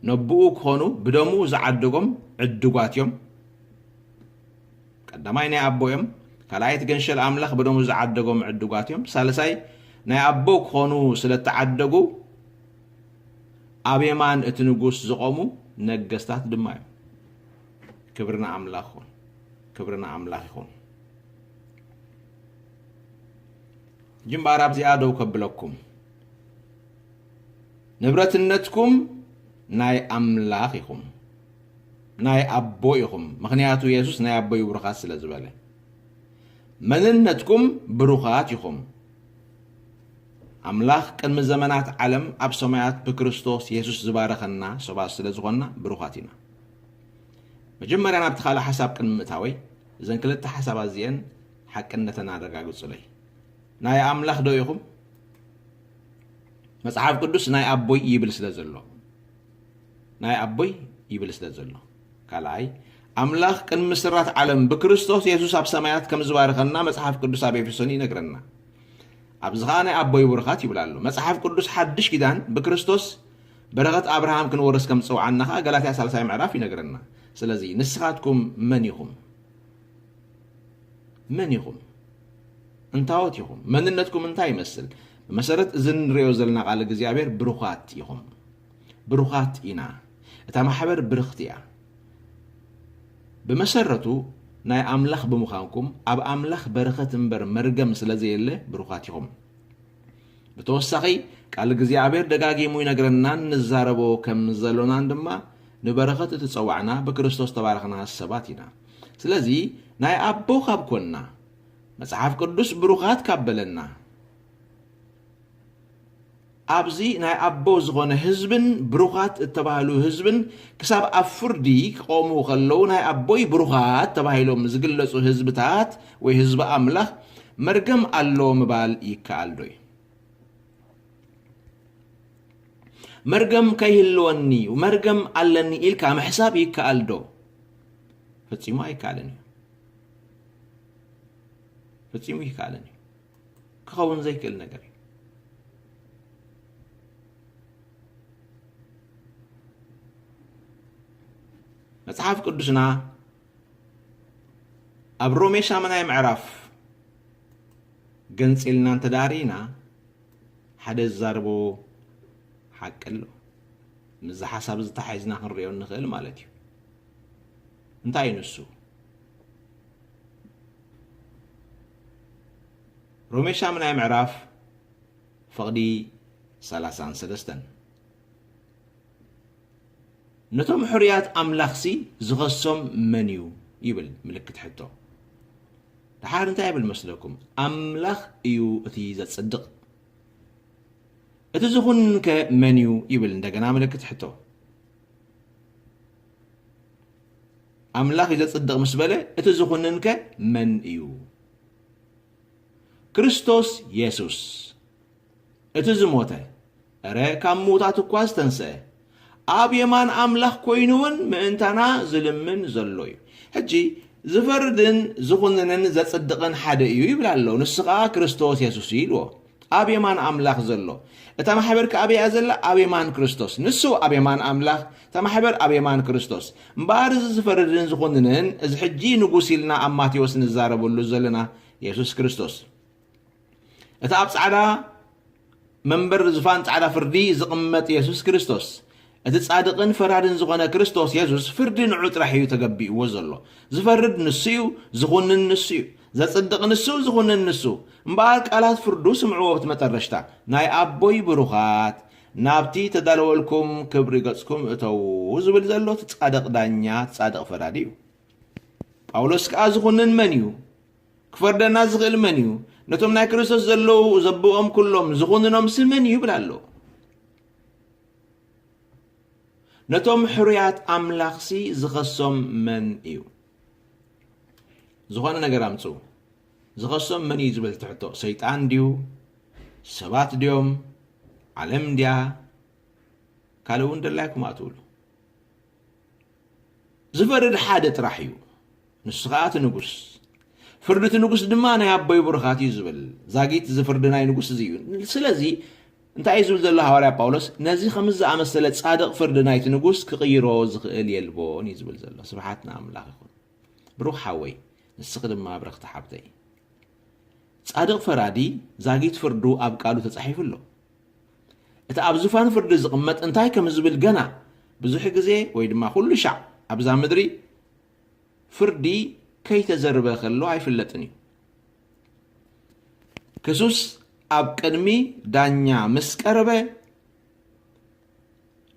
ነብኡ ክኾኑ ብደሙ ዝዓደጎም ዕዱጋት እዮም። ቀዳማይ ናይ ኣቦ እዮም። ካልኣይ እቲ ገንሸል ኣምላኽ ብደሙ ዝዓደጎም ዕዱጋት እዮም። ሳልሳይ ናይ ኣቦ ክኾኑ ስለ እተዓደጉ ኣብ የማን እቲ ንጉስ ዝቖሙ ነገስታት ድማ እዮም። ክብሪ ንኣምላኽ ይኹን። ክብሪ ንኣምላኽ ይኹን። ሕጂ እምበኣር ኣብዚኣ ደው ከብለኩም። ንብረትነትኩም ናይ ኣምላኽ ኢኹም፣ ናይ ኣቦ ኢኹም። ምኽንያቱ የሱስ ናይ ኣቦይ ብሩኻት ስለ ዝበለ። መንነትኩም ብሩኻት ኢኹም። ኣምላኽ ቅድሚ ዘመናት ዓለም ኣብ ሰማያት ብክርስቶስ የሱስ ዝባረኸና ሰባት ስለ ዝኾንና ብሩኻት ኢና። መጀመርያ ናብቲ ካልእ ሓሳብ ቅድሚ ምእታወይ፣ እዘን ክልተ ሓሳባት እዚአን ሓቅነተን ኣረጋግጹለይ። ናይ ኣምላኽ ዶ ኢኹም? መጽሓፍ ቅዱስ ናይ ኣቦይ ይብል ስለ ዘሎ፣ ናይ ኣቦይ ይብል ስለ ዘሎ። ካልኣይ፣ ኣምላኽ ቅድሚ ስራት ዓለም ብክርስቶስ የሱስ ኣብ ሰማያት ከም ዝባረኸና መጽሓፍ ቅዱስ ኣብ ኤፌሶን ይነግረና። ኣብዚ ኸኣ ናይ ኣቦይ ብሩኻት ይብል ኣሎ። መጽሓፍ ቅዱስ ሓድሽ ኪዳን ብክርስቶስ በረኸት ኣብርሃም ክንወርስ ከም ዝጸውዓና ኸኣ ገላትያ ሳልሳይ ምዕራፍ ይነግረና። ስለዚ ንስኻትኩም መን ኢኹም? መን ኢኹም? እንታዎት ኢኹም? መንነትኩም እንታይ ይመስል? ብመሰረት እዚ እንርእዮ ዘለና ቃል እግዚኣብሔር ብሩኻት ኢኹም። ብሩኻት ኢና። እታ ማሕበር ብርኽቲ እያ። ብመሰረቱ ናይ ኣምላኽ ብምዃንኩም ኣብ ኣምላኽ በረኸት እምበር መርገም ስለ ዘየለ ብሩኻት ኢኹም። ብተወሳኺ ቃል እግዚኣብሔር ደጋጊሙ ይነግረናን ንዛረቦ ከም ዘሎናን ድማ ንበረኸት እትጸዋዕና ብክርስቶስ ተባረኽና ሰባት ኢና። ስለዚ ናይ ኣቦ ካብ ኮንና፣ መጽሓፍ ቅዱስ ብሩኻት ካብ በለና፣ ኣብዚ ናይ ኣቦ ዝኾነ ህዝብን ብሩኻት እተባህሉ ህዝብን ክሳብ ኣብ ፍርዲ ክቆሙ ከለዉ ናይ ኣቦይ ብሩኻት ተባሂሎም ዝግለጹ ህዝብታት ወይ ህዝቢ ኣምላኽ መርገም ኣሎ ምባል ይከኣል ዶ እዩ? መርገም ከይህልወኒ መርገም ኣለኒ ኢልካ ምሕሳብ ይከኣል ዶ? ፈጺሙ ኣይከኣልን እዩ። ፈጺሙ ይከኣልን እዩ። ክኸውን ዘይክእል ነገር እዩ። መጽሓፍ ቅዱስና ኣብ ሮሜ ሻምናይ ምዕራፍ ገንጺልና እንተዳሪና ሓደ ዝዛረቦ ሓቂ ኣሎ። ምስዚ ሓሳብ እዚ ተሓሒዝና ክንሪኦ እንኽእል ማለት እዩ። እንታይ እዩ ንሱ? ሮሜ ሻምናይ ምዕራፍ ፍቕዲ ሰላሳን ሰለስተን። ነቶም ሕሩያት ኣምላኽሲ ዝኸሶም መን እዩ? ይብል ምልክት ሕቶ። ደሓር እንታይ ይብል መስለኩም? ኣምላኽ እዩ እቲ ዘጽድቕ። እቲ ዝኹንንከ መን እዩ? ይብል እንደገና ምልክት ሕቶ። ኣምላኽ እዩ ዘጽድቕ ምስ በለ እቲ ዝኹንንከ መን እዩ? ክርስቶስ የሱስ እቲ ዝሞተ፣ እረ ካብ ምዉታት እኳ ዝተንስአ፣ ኣብ የማን ኣምላኽ ኮይኑ እውን ምእንታና ዝልምን ዘሎ እዩ። ሕጂ ዝፈርድን ዝኹንንን ዘጽድቕን ሓደ እዩ ይብል ኣሎ። ንሱ ኸኣ ክርስቶስ የሱስ እዩ ኢልዎ። ኣብ የማን ኣምላኽ ዘሎ። እታ ማሕበር ከኣ ኣበይ እያ ዘላ? ኣብ የማን ክርስቶስ። ንሱ ኣብ የማን ኣምላኽ፣ እታ ማሕበር ኣብ የማን ክርስቶስ። እምበኣር እዚ ዝፈርድን ዝኹንንን፣ እዚ ሕጂ ንጉስ ኢልና ኣብ ማቴዎስ ንዛረበሉ ዘለና የሱስ ክርስቶስ። እቲ ኣብ ጻዕዳ መንበር ዝፋን ጻዕዳ ፍርዲ ዝቕመጥ የሱስ ክርስቶስ፣ እቲ ጻድቕን ፈራድን ዝኾነ ክርስቶስ የሱስ ፍርዲ ንዑ ጥራሕ እዩ ተገቢእዎ ዘሎ። ዝፈርድ ንሱ እዩ፣ ዝኹንን ንሱ እዩ። ዘጽድቕ ንሱ፣ ዝኹንን ንሱ። እምበኣር ቃላት ፍርዱ ስምዕዎ ኣብቲ መጠረሽታ። ናይ ኣቦይ ብሩኻት፣ ናብቲ ተዳለወልኩም ክብሪ ገጽኩም እተዉ ዝብል ዘሎ እቲ ጻድቕ ዳኛ፣ እቲ ጻድቕ ፈራዲ እዩ። ጳውሎስ ከኣ ዝኹንን መን እዩ? ክፈርደና ዝኽእል መን እዩ? ነቶም ናይ ክርስቶስ ዘለዉ ዘብኦም ኩሎም ዝኹንኖምሲ መን እዩ ይብል ኣሎ። ነቶም ሕሩያት ኣምላኽሲ ዝኸሶም መን እዩ? ዝኾነ ነገር ኣምጽኡ። ዝኸሶም መን እዩ ዝብል ትሕቶ፣ ሰይጣን ድዩ? ሰባት ድዮም? ዓለም ድያ? ካልእ እውን ደላይኩም ኣትውሉ። ዝፈርድ ሓደ ጥራሕ እዩ፣ ንሱ ኸኣ እቲ ንጉስ። ፍርዲ እቲ ንጉስ ድማ ናይ ኣቦይ ብሩኻት እዩ ዝብል። ዛጊት እዚ ፍርዲ ናይ ንጉስ እዚ እዩ። ስለዚ እንታይ እዩ ዝብል ዘሎ ሃዋርያ ጳውሎስ? ነዚ ከምዚ ዝኣመሰለ ጻድቕ ፍርዲ ናይቲ ንጉስ ክቕይሮ ዝኽእል የልቦን እዩ ዝብል ዘሎ። ስብሓት ንኣምላኽ ይኹን። ብሩኽ ሓወይ፣ ንስኺ ድማ ብርኽቲ ሓብተይ። ጻድቕ ፈራዲ ዛጊት ፍርዱ ኣብ ቃሉ ተጻሒፉ ኣሎ። እቲ ኣብ ዙፋን ፍርዲ ዝቕመጥ እንታይ ከም ዝብል ገና ብዙሕ ግዜ ወይ ድማ ኩሉ ሻዕ ኣብዛ ምድሪ ፍርዲ ከይተዘርበ ከሎ ኣይፍለጥን እዩ። ክሱስ ኣብ ቅድሚ ዳኛ ምስ ቀረበ፣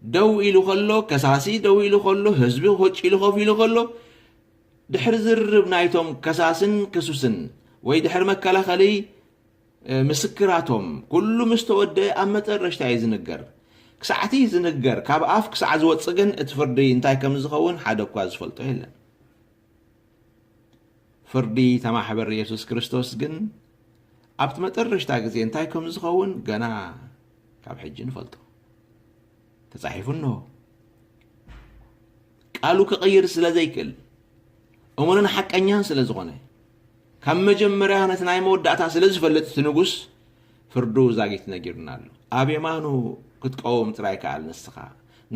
ደው ኢሉ ከሎ፣ ከሳሲ ደው ኢሉ ከሎ፣ ህዝቢ ሆጭ ኢሉ ኮፍ ኢሉ ከሎ፣ ድሕሪ ዝርርብ ናይቶም ከሳስን ክሱስን ወይ ድሕሪ መከላኸሊ፣ እ፣ ምስክራቶም ኩሉ ምስ ተወደአ ኣብ መጠረሽታ እዩ ዝንገር። ክሳዕቲ ዝንገር፣ ካብ ኣፍ ክሳዕ ዝወጽእ ግን እቲ ፍርዲ እንታይ ከም ዝኸውን ሓደ እኳ ዝፈልጦ የለን። ፍርዲ ተማሕበር የሱስ ክርስቶስ ግን ኣብቲ መጠረሽታ ግዜ እንታይ ከም ዝኸውን ገና ካብ ሕጂ ንፈልጦ። ተጻሒፉ እንሆ። ቃሉ ክቕይር ስለ ዘይክእል፣ እሙንን ሓቀኛን ስለ ዝኾነ፣ ካብ መጀመርያ ነቲ ናይ መወዳእታ ስለ ዝፈልጥ እቲ ንጉስ ፍርዱ ዛጊት ነጊሩና ኣሎ። ኣብ የማኑ ክትቀውም ጥራይ ከኣል ንስኻ፣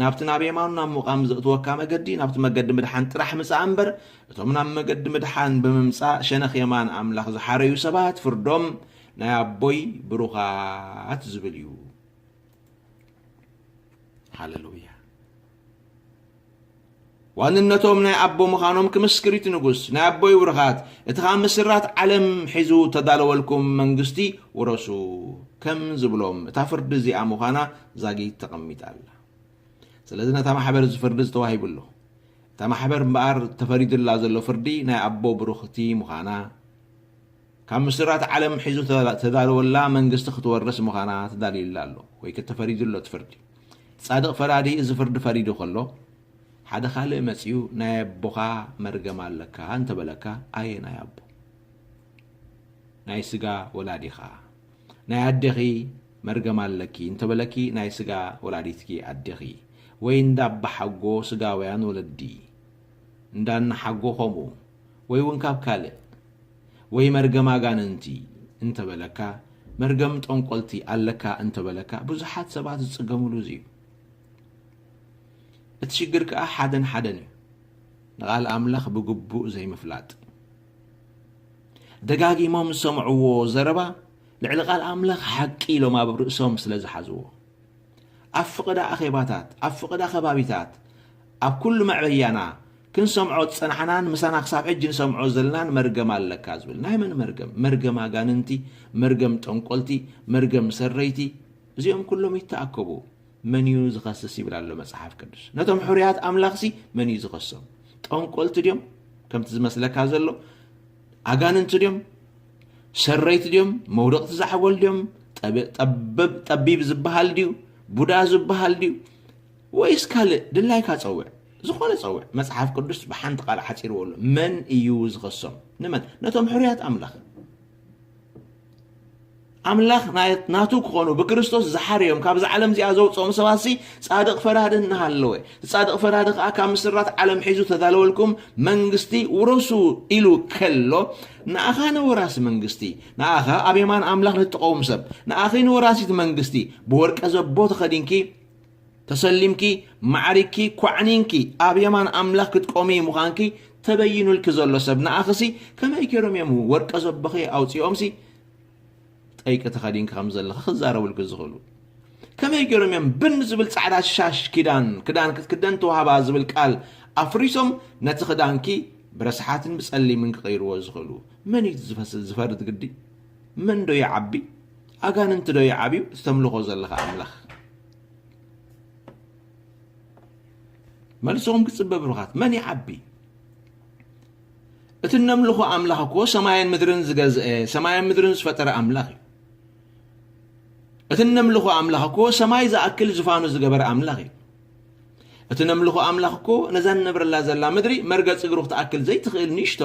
ናብቲ ናብ የማኑ ናብ ምቓም ዘእትወካ መገዲ፣ ናብቲ መገዲ ምድሓን ጥራሕ ምጻእ እምበር፣ እቶም ናብ መገዲ ምድሓን ብምምጻእ ሸነኽ የማን ኣምላኽ ዝሓረዩ ሰባት ፍርዶም ናይ ኣቦይ ብሩኻት ዝብል እዩ። ሃሌሉያ። ዋንነቶም ናይ ኣቦ ምዃኖም ክምስክር እቲ ንጉስ፣ ናይ ኣቦይ ብሩኻት፣ እቲ ካብ ምስራት ዓለም ሒዙ ተዳለወልኩም መንግስቲ ውረሱ ከም ዝብሎም፣ እታ ፍርዲ እዚኣ ምዃና ዛጊት ተቐሚጣ ኣላ። ስለዚ ነታ ማሕበር እዚ ፍርዲ ዝተዋሂቡ ኣሎ። እታ ማሕበር እምበኣር ተፈሪዱላ ዘሎ ፍርዲ ናይ ኣቦ ብሩኽቲ ምዃና፣ ካብ ምስራት ዓለም ሒዙ ተዳ-፣ ተዳለወላ መንግስቲ ክትወርስ ምዃና ተዳልዩላ ኣሎ፣ ወይ ተፈሪዱ ኣሎ እቲ ፍርዲ። ጻድቕ ፈራዲ እዚ ፍርዲ ፈሪዱ ከሎ፣ ሓደ ካልእ መጺኡ፣ "ናይ ኣቦኻ መርገም ኣለካ" እንተበለካ፣ ኣየ ናይ ኣቦ? ናይ ስጋ ወላዲኻ። "ናይ ኣዴኺ መርገም ኣለኪ" እንተበለኪ፣ ናይ ስጋ ወላዲትኪ ኣዴኺ። ወይ እንዳ ኣባሓጎ ስጋውያን ወለዲ፣ እንዳ እናሓጎ ከምኡ፣ ወይ እውን ካብ ካልእ፣ ወይ መርገም ኣጋንንቲ እንተበለካ፣ መርገም ጠንቆልቲ ኣለካ እንተበለካ፣ ብዙሓት ሰባት ዝጽገምሉ እዚ እዩ። እቲ ሽግር ከኣ ሓደን ሓደን እዩ። ንቓል ኣምላኽ ብግቡእ ዘይምፍላጥ። ደጋጊሞም ዝሰምዕዎ ዘረባ ልዕሊ ቃል ኣምላኽ ሓቂ ኢሎም ኣብ ርእሶም ስለ ዝሓዝዎ። ኣብ ፍቕዳ ኣኼባታት፣ ኣብ ፍቕዳ ከባቢታት፣ ኣብ ኩሉ መዕበያና ክንሰምዖ ዝጸናሕናን ምሳና ክሳብ ሕጂ ንሰምዖ ዘለናን መርገም ኣለካ ዝብል። ናይ መን መርገም? መርገም ኣጋንንቲ፣ መርገም ጠንቆልቲ፣ መርገም ሰረይቲ፣ እዚኦም ኩሎም ይተኣከቡ። መን እዩ ዝኸስስ ይብል ኣሎ መጽሓፍ ቅዱስ። ነቶም ሕሩያት ኣምላኽሲ መን እዩ ዝኸሶም? ጠንቆልቲ ድዮም? ከምቲ ዝመስለካ ዘሎ ኣጋንንቲ ድዮም? ሰረይቲ ድዮም? መውደቕቲ ዛዕጎል ድዮም? ጠብ-፣ ጠብብ-፣ ጠቢብ ዝበሃል ድዩ? ቡዳ ዝበሃል ድዩ? ወይስ ካልእ? ድላይካ ጸውዕ። ዝኾነ ጸውዕ። መጽሓፍ ቅዱስ ብሓንቲ ቃል ሓጺርዎ ኣሎ። መን እዩ ዝኸሶም? ንመን? ነቶም ሕሩያት ኣምላኽ። ኣምላኽ ናይ-፣ ናቱ ክኾኑ ብክርስቶስ ዝሓረዮም ካብዛ ዓለም እዚኣ ዘውፅኦም ሰባትሲ ጻድቕ ፈራዲ እናሃለወ፣ እቲ ጻድቕ ፈራዲ ከኣ ካብ ምስራት ዓለም ሒዙ ተዳለወልኩም መንግስቲ ውረሱ ኢሉ ከሎ፣ ንኣኻ ንወራሲ መንግስቲ፣ ንኣኻ ኣብ የማን ኣምላኽ ንትቐውም ሰብ፣ ንኣኺ ንወራሲት መንግስቲ ብወርቀ ዘቦ ተኸዲንኪ ተሰሊምኪ፣ ማዕሪግኪ፣ ኳዕኒንኪ፣ ኣብ የማን ኣምላኽ ክትቆሚ ምዃንኪ ተበይኑልኪ ዘሎ ሰብ ንኣኽሲ ከመይ ገይሮም እዮም ወርቀ ዘቦኺ ኣውጺኦምሲ ጠይቂ ተኸዲንኪ ከም ዘለኺ ክዛረቡልኪ ዝኽእሉ? ከመይ ገይሮም እዮም ብን ዝብል ጻዕዳ ሻሽ ኪዳን፣ ክዳን ክትክደን ተዋህባ ዝብል ቃል ኣፍሪሶም ነቲ ክዳንኪ ብረስሓትን ብጸሊምን ክቕይርዎ ዝኽእሉ? መን እዩ ዝፈስ-፣ ዝፈርድ ግዲ? መን ዶ ይዓቢ? ኣጋንንቲ ዶ ይዓብዩ? እቲ ተምልኾ ዘለኻ ኣምላኽ? መልስኹም ክጽበ ብሩኻት። መን ይዓቢ? እቲ እነምልኾ ኣምላኽ እኮ ሰማይን ምድርን ዝገዝአ፣ ሰማይን ምድርን ዝፈጠረ ኣምላኽ እዩ። እቲ እነምልኾ ኣምላኽ እኮ ሰማይ ዝኣክል ዝፋኑ ዝገበረ ኣምላኽ እዩ። እቲ ነምልኾ ኣምላኽ እኮ ነዛ ንነብረላ ዘላ ምድሪ መርገጽ እግሩ ክትኣክል ዘይትኽእል ንእሽቶ፣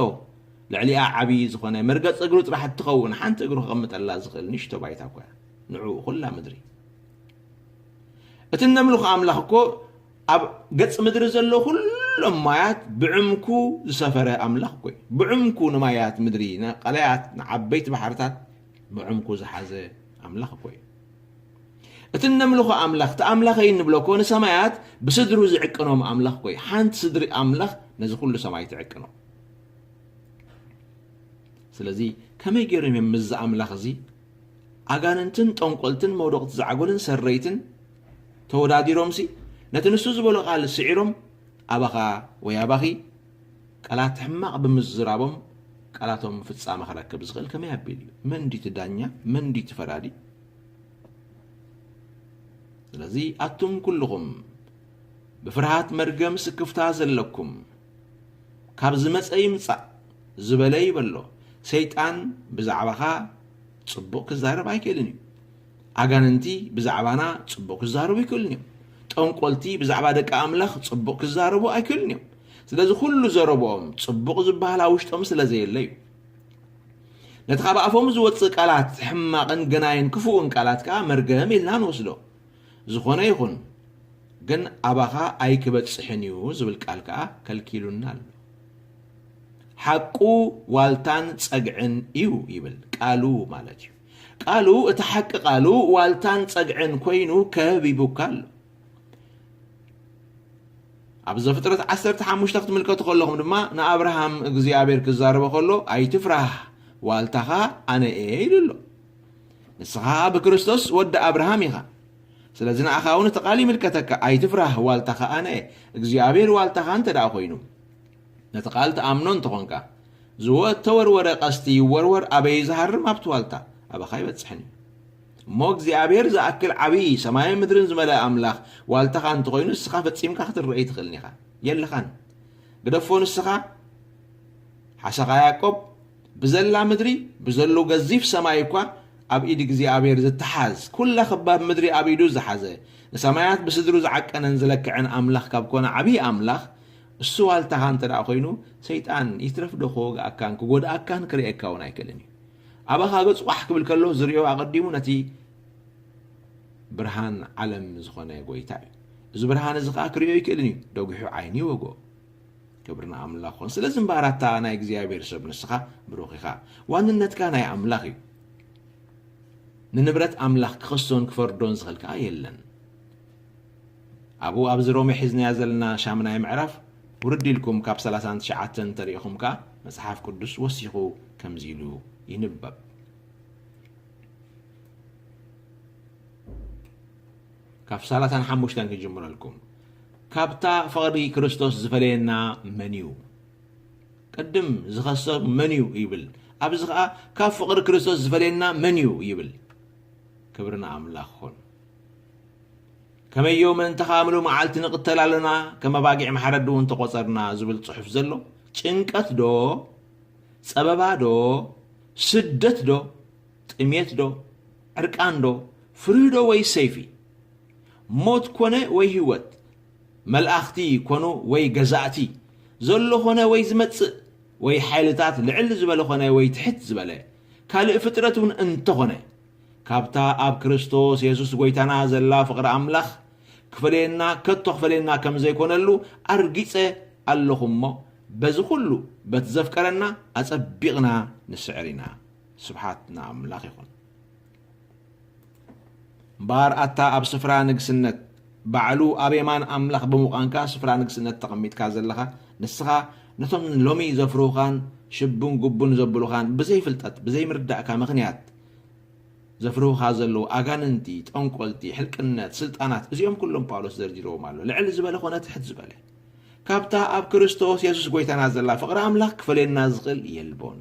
ልዕሊኣ ዓቢ ዝኾነ መርገጽ እግሩ ጥራሕ እትኸውን ሓንቲ እግሩ ከቐምጠላ ዝኽእል ንእሽቶ ባይታ እኮ እያ። ንዕኡ ኩላ ምድሪ። እቲ እነምልኾ ኣምላኽ እኮ ኣብ ገጽ ምድሪ ዘሎ ኩሎም ማያት ብዕምኩ ዝሰፈረ ኣምላኽ እኮ እዩ። ብዕምኩ ንማያት ምድሪ፣ ንቐላያት፣ ንዓበይቲ ባሕርታት ብዕምኩ ዝሓዘ ኣምላኽ እኮ እዩ። እቲ እነምልኾ ኣምላኽ፣ እቲ ኣምላኸይ እንብሎ እኮ ንሰማያት ብስድሩ ዝዕቅኖም ኣምላኽ እኮ እዩ። ሓንቲ ስድሪ ኣምላኽ ነዚ ኩሉ ሰማይ ትዕቅኖ። ስለዚ ከመይ ገይሮም እዮም ምስዚ ኣምላኽ እዚ ኣጋንንትን ጠንቆልትን መውደቕቲ ዛዕጎልን ሰረይትን ተወዳዲሮምሲ ነቲ ንሱ ዝበሎ ቃል ስዒሮም ኣባኻ ወይ ኣባኺ ቃላት ሕማቕ ብምዝራቦም ቃላቶም ፍጻመ ክረክብ ዝኽእል ከመይ ኣቢሉ እዩ? መን ድዩ እቲ ዳኛ? መን ድዩ እቲ ፈራዲ? ስለዚ ኣቱም ኩልኹም ብፍርሃት መርገም ስክፍታ ዘለኩም፣ ካብ ዝመጸ ይምጻእ ዝበለ ይበሎ። ሰይጣን ብዛዕባኻ ጽቡቕ ክዛረብ ኣይክእልን እዩ። ኣጋንንቲ ብዛዕባና ጽቡቕ ክዛረቡ ኣይክእሉን እዮም። ጠንቆልቲ ብዛዕባ ደቂ ኣምላኽ ጽቡቕ ክዛረቡ ኣይክእሉን እዮም። ስለዚ ኩሉ ዘረብኦም ጽቡቕ ዝበሃል ኣብ ውሽጦም ስለ ዘየለ እዩ። ነቲ ካብ ኣፎም ዝወጽእ ቃላት ሕማቕን ገናይን ክፉእን ቃላት ከኣ መርገም ኢልና ንወስዶ። ዝኾነ ይኹን ግን ኣባኻ ኣይክበጽሕን እዩ ዝብል ቃል ከኣ ከልኪሉና ኣሎ። ሓቁ ዋልታን ጸግዕን እዩ ይብል ቃሉ ማለት እዩ። ቃሉ፣ እቲ ሓቂ ቃሉ ዋልታን ጸግዕን ኮይኑ ከቢቡካ ኣሎ። ኣብ ዘፍጥረት ዓሰርተ ሓሙሽተ ክትምልከቱ ከለኹም ድማ ንኣብርሃም እግዚኣብሔር ክዛረቦ ከሎ ኣይትፍራህ ዋልታኻ ኣነ እየ ኢሉ ኣሎ። ንስኻ ብክርስቶስ ወዲ ኣብርሃም ኢኻ። ስለዚ ንኣኻ እውን እቲ ቃል ይምልከተካ። ኣይትፍራህ ዋልታኻ ኣነ እየ። እግዚኣብሔር ዋልታኻ እንተ ደኣ ኮይኑ ነቲ ቃል ትኣምኖ እንተኾንካ ዝወተወርወረ ቀስቲ ይወርወር ኣበይ ዝሃርም ኣብቲ ዋልታ ኣባኻ ይበጽሕን እዩ። እሞ እግዚኣብሔር ዝኣክል ዓብዪ ሰማይን ምድርን ዝመልአ ኣምላኽ ዋልታኻ እንተኾይኑ ንስኻ ፈጺምካ ክትረአ ኣይትኽእልን ኢኻ። የለኻን። ግደፎ ንስኻ ሓሰኻ ያዕቆብ ብዘላ ምድሪ ብዘሎ ገዚፍ ሰማይ እኳ ኣብ ኢድ እግዚኣብሔር ዝተሓዝ ኩላ ከባብ ምድሪ ኣብ ኢዱ ዝሓዘ ንሰማያት ብስድሩ ዝዓቀነን ዝለክዐን ኣምላኽ ካብ ኮነ ዓብዪ ኣምላኽ እሱ ዋልታኻ እንተ ደኣ ኮይኑ ሰይጣን ይትረፍ ዶ ክወግኣካን ክጎድኣካን ክርእየካ እውን ኣይክእልን እዩ። ኣባኻ ገጹ ቋሕ ክብል ከሎ ዝርእዮ ኣቐዲሙ ነቲ ብርሃን ዓለም ዝኾነ ጎይታ እዩ። እዚ ብርሃን እዚ ኸዓ ክርእዮ ኣይክእልን እዩ፣ ደጒሑ ዓይኑ ይወግኦ። ክብሪ ንኣምላኽ ይኹን። ስለዚ እምበኣር ኣታ ናይ እግዚኣብሔር ሰብ ንስኻ ብሩኽ ኢኻ። ዋንነትካ ናይ ኣምላኽ እዩ። ንንብረት ኣምላኽ ክኸሶን ክፈርዶን ዝኽእል ከኣ የለን። ኣብኡ ኣብዚ ሮሜ ሒዝናያ ዘለና ሻምናይ ምዕራፍ ውርድ ኢልኩም ካብ ሰላሳን ትሽዓተን እንተሪኢኹም ከኣ መጽሓፍ ቅዱስ ወሲኹ ከምዚ ኢሉ ይንበብ። ካብ ሰላሳን ሓሙሽተን ክጅምረልኩም። ካብታ ፍቕሪ ክርስቶስ ዝፈለየና መን እዩ? ቅድም ዝኸሶ መን እዩ ይብል። ኣብዚ ኸኣ ካብ ፍቕሪ ክርስቶስ ዝፈለየና መን እዩ ይብል። ክብሪ ንኣምላኽ ይኹን። ከመዮ ምእንተ ኻምሉ መዓልቲ ንቕተል ኣሎና፣ ከም ኣባጊዕ ማሕረዲ እውን ተቖጸርና ዝብል ጽሑፍ ዘሎ ጭንቀት ዶ? ጸበባ ዶ? ስደት ዶ? ጥሜት ዶ? ዕርቃን ዶ? ፍርሂ ዶ ወይ ሰይፊ? ሞት ኮነ ወይ ህይወት? መልኣኽቲ ኮኑ ወይ ገዛእቲ? ዘሎ ኮነ ወይ ዝመጽእ? ወይ ሓይልታት ልዕል ዝበለ ኮነ ወይ ትሕት ዝበለ? ካልእ ፍጥረት እውን እንተኾነ? ካብታ ኣብ ክርስቶስ የሱስ ጐይታና ዘላ ፍቕሪ ኣምላኽ ክፈለየና፣ ከቶ ክፈለየና ከም ዘይኮነሉ ኣርጊጸ ኣለኹ እሞ፣ በዚ ኹሉ በቲ ዘፍቀረና ኣጸቢቕና ንስዕር ኢና። ስብሓት ንኣምላኽ ይኹን። እምበኣር ኣታ ኣብ ስፍራ ንግስነት ባዕሉ ኣብ የማን ኣምላኽ ብምዃንካ ስፍራ ንግስነት ተቐሚጥካ ዘለኻ፣ ንስኻ ነቶም ሎሚ ዘፍርሁኻን ሽቡን ጉቡን ዘብሉኻን ብዘይፍልጠት፣ ብዘይምርዳእካ ምኽንያት ዘፍርሁኻ ዘለዉ ኣጋንንቲ፣ ጠንቆልቲ፣ ሕልቅነት፣ ስልጣናት፣ እዚኦም ኩሎም ጳውሎስ ዘርዚርዎም ኣሎ። ልዕል ዝበለ ኾነ ትሕት ዝበለ። ካብታ ኣብ ክርስቶስ የሱስ ጐይታና ዘላ ፍቕሪ ኣምላኽ ክፈልየና ዝኽእል የልቦን።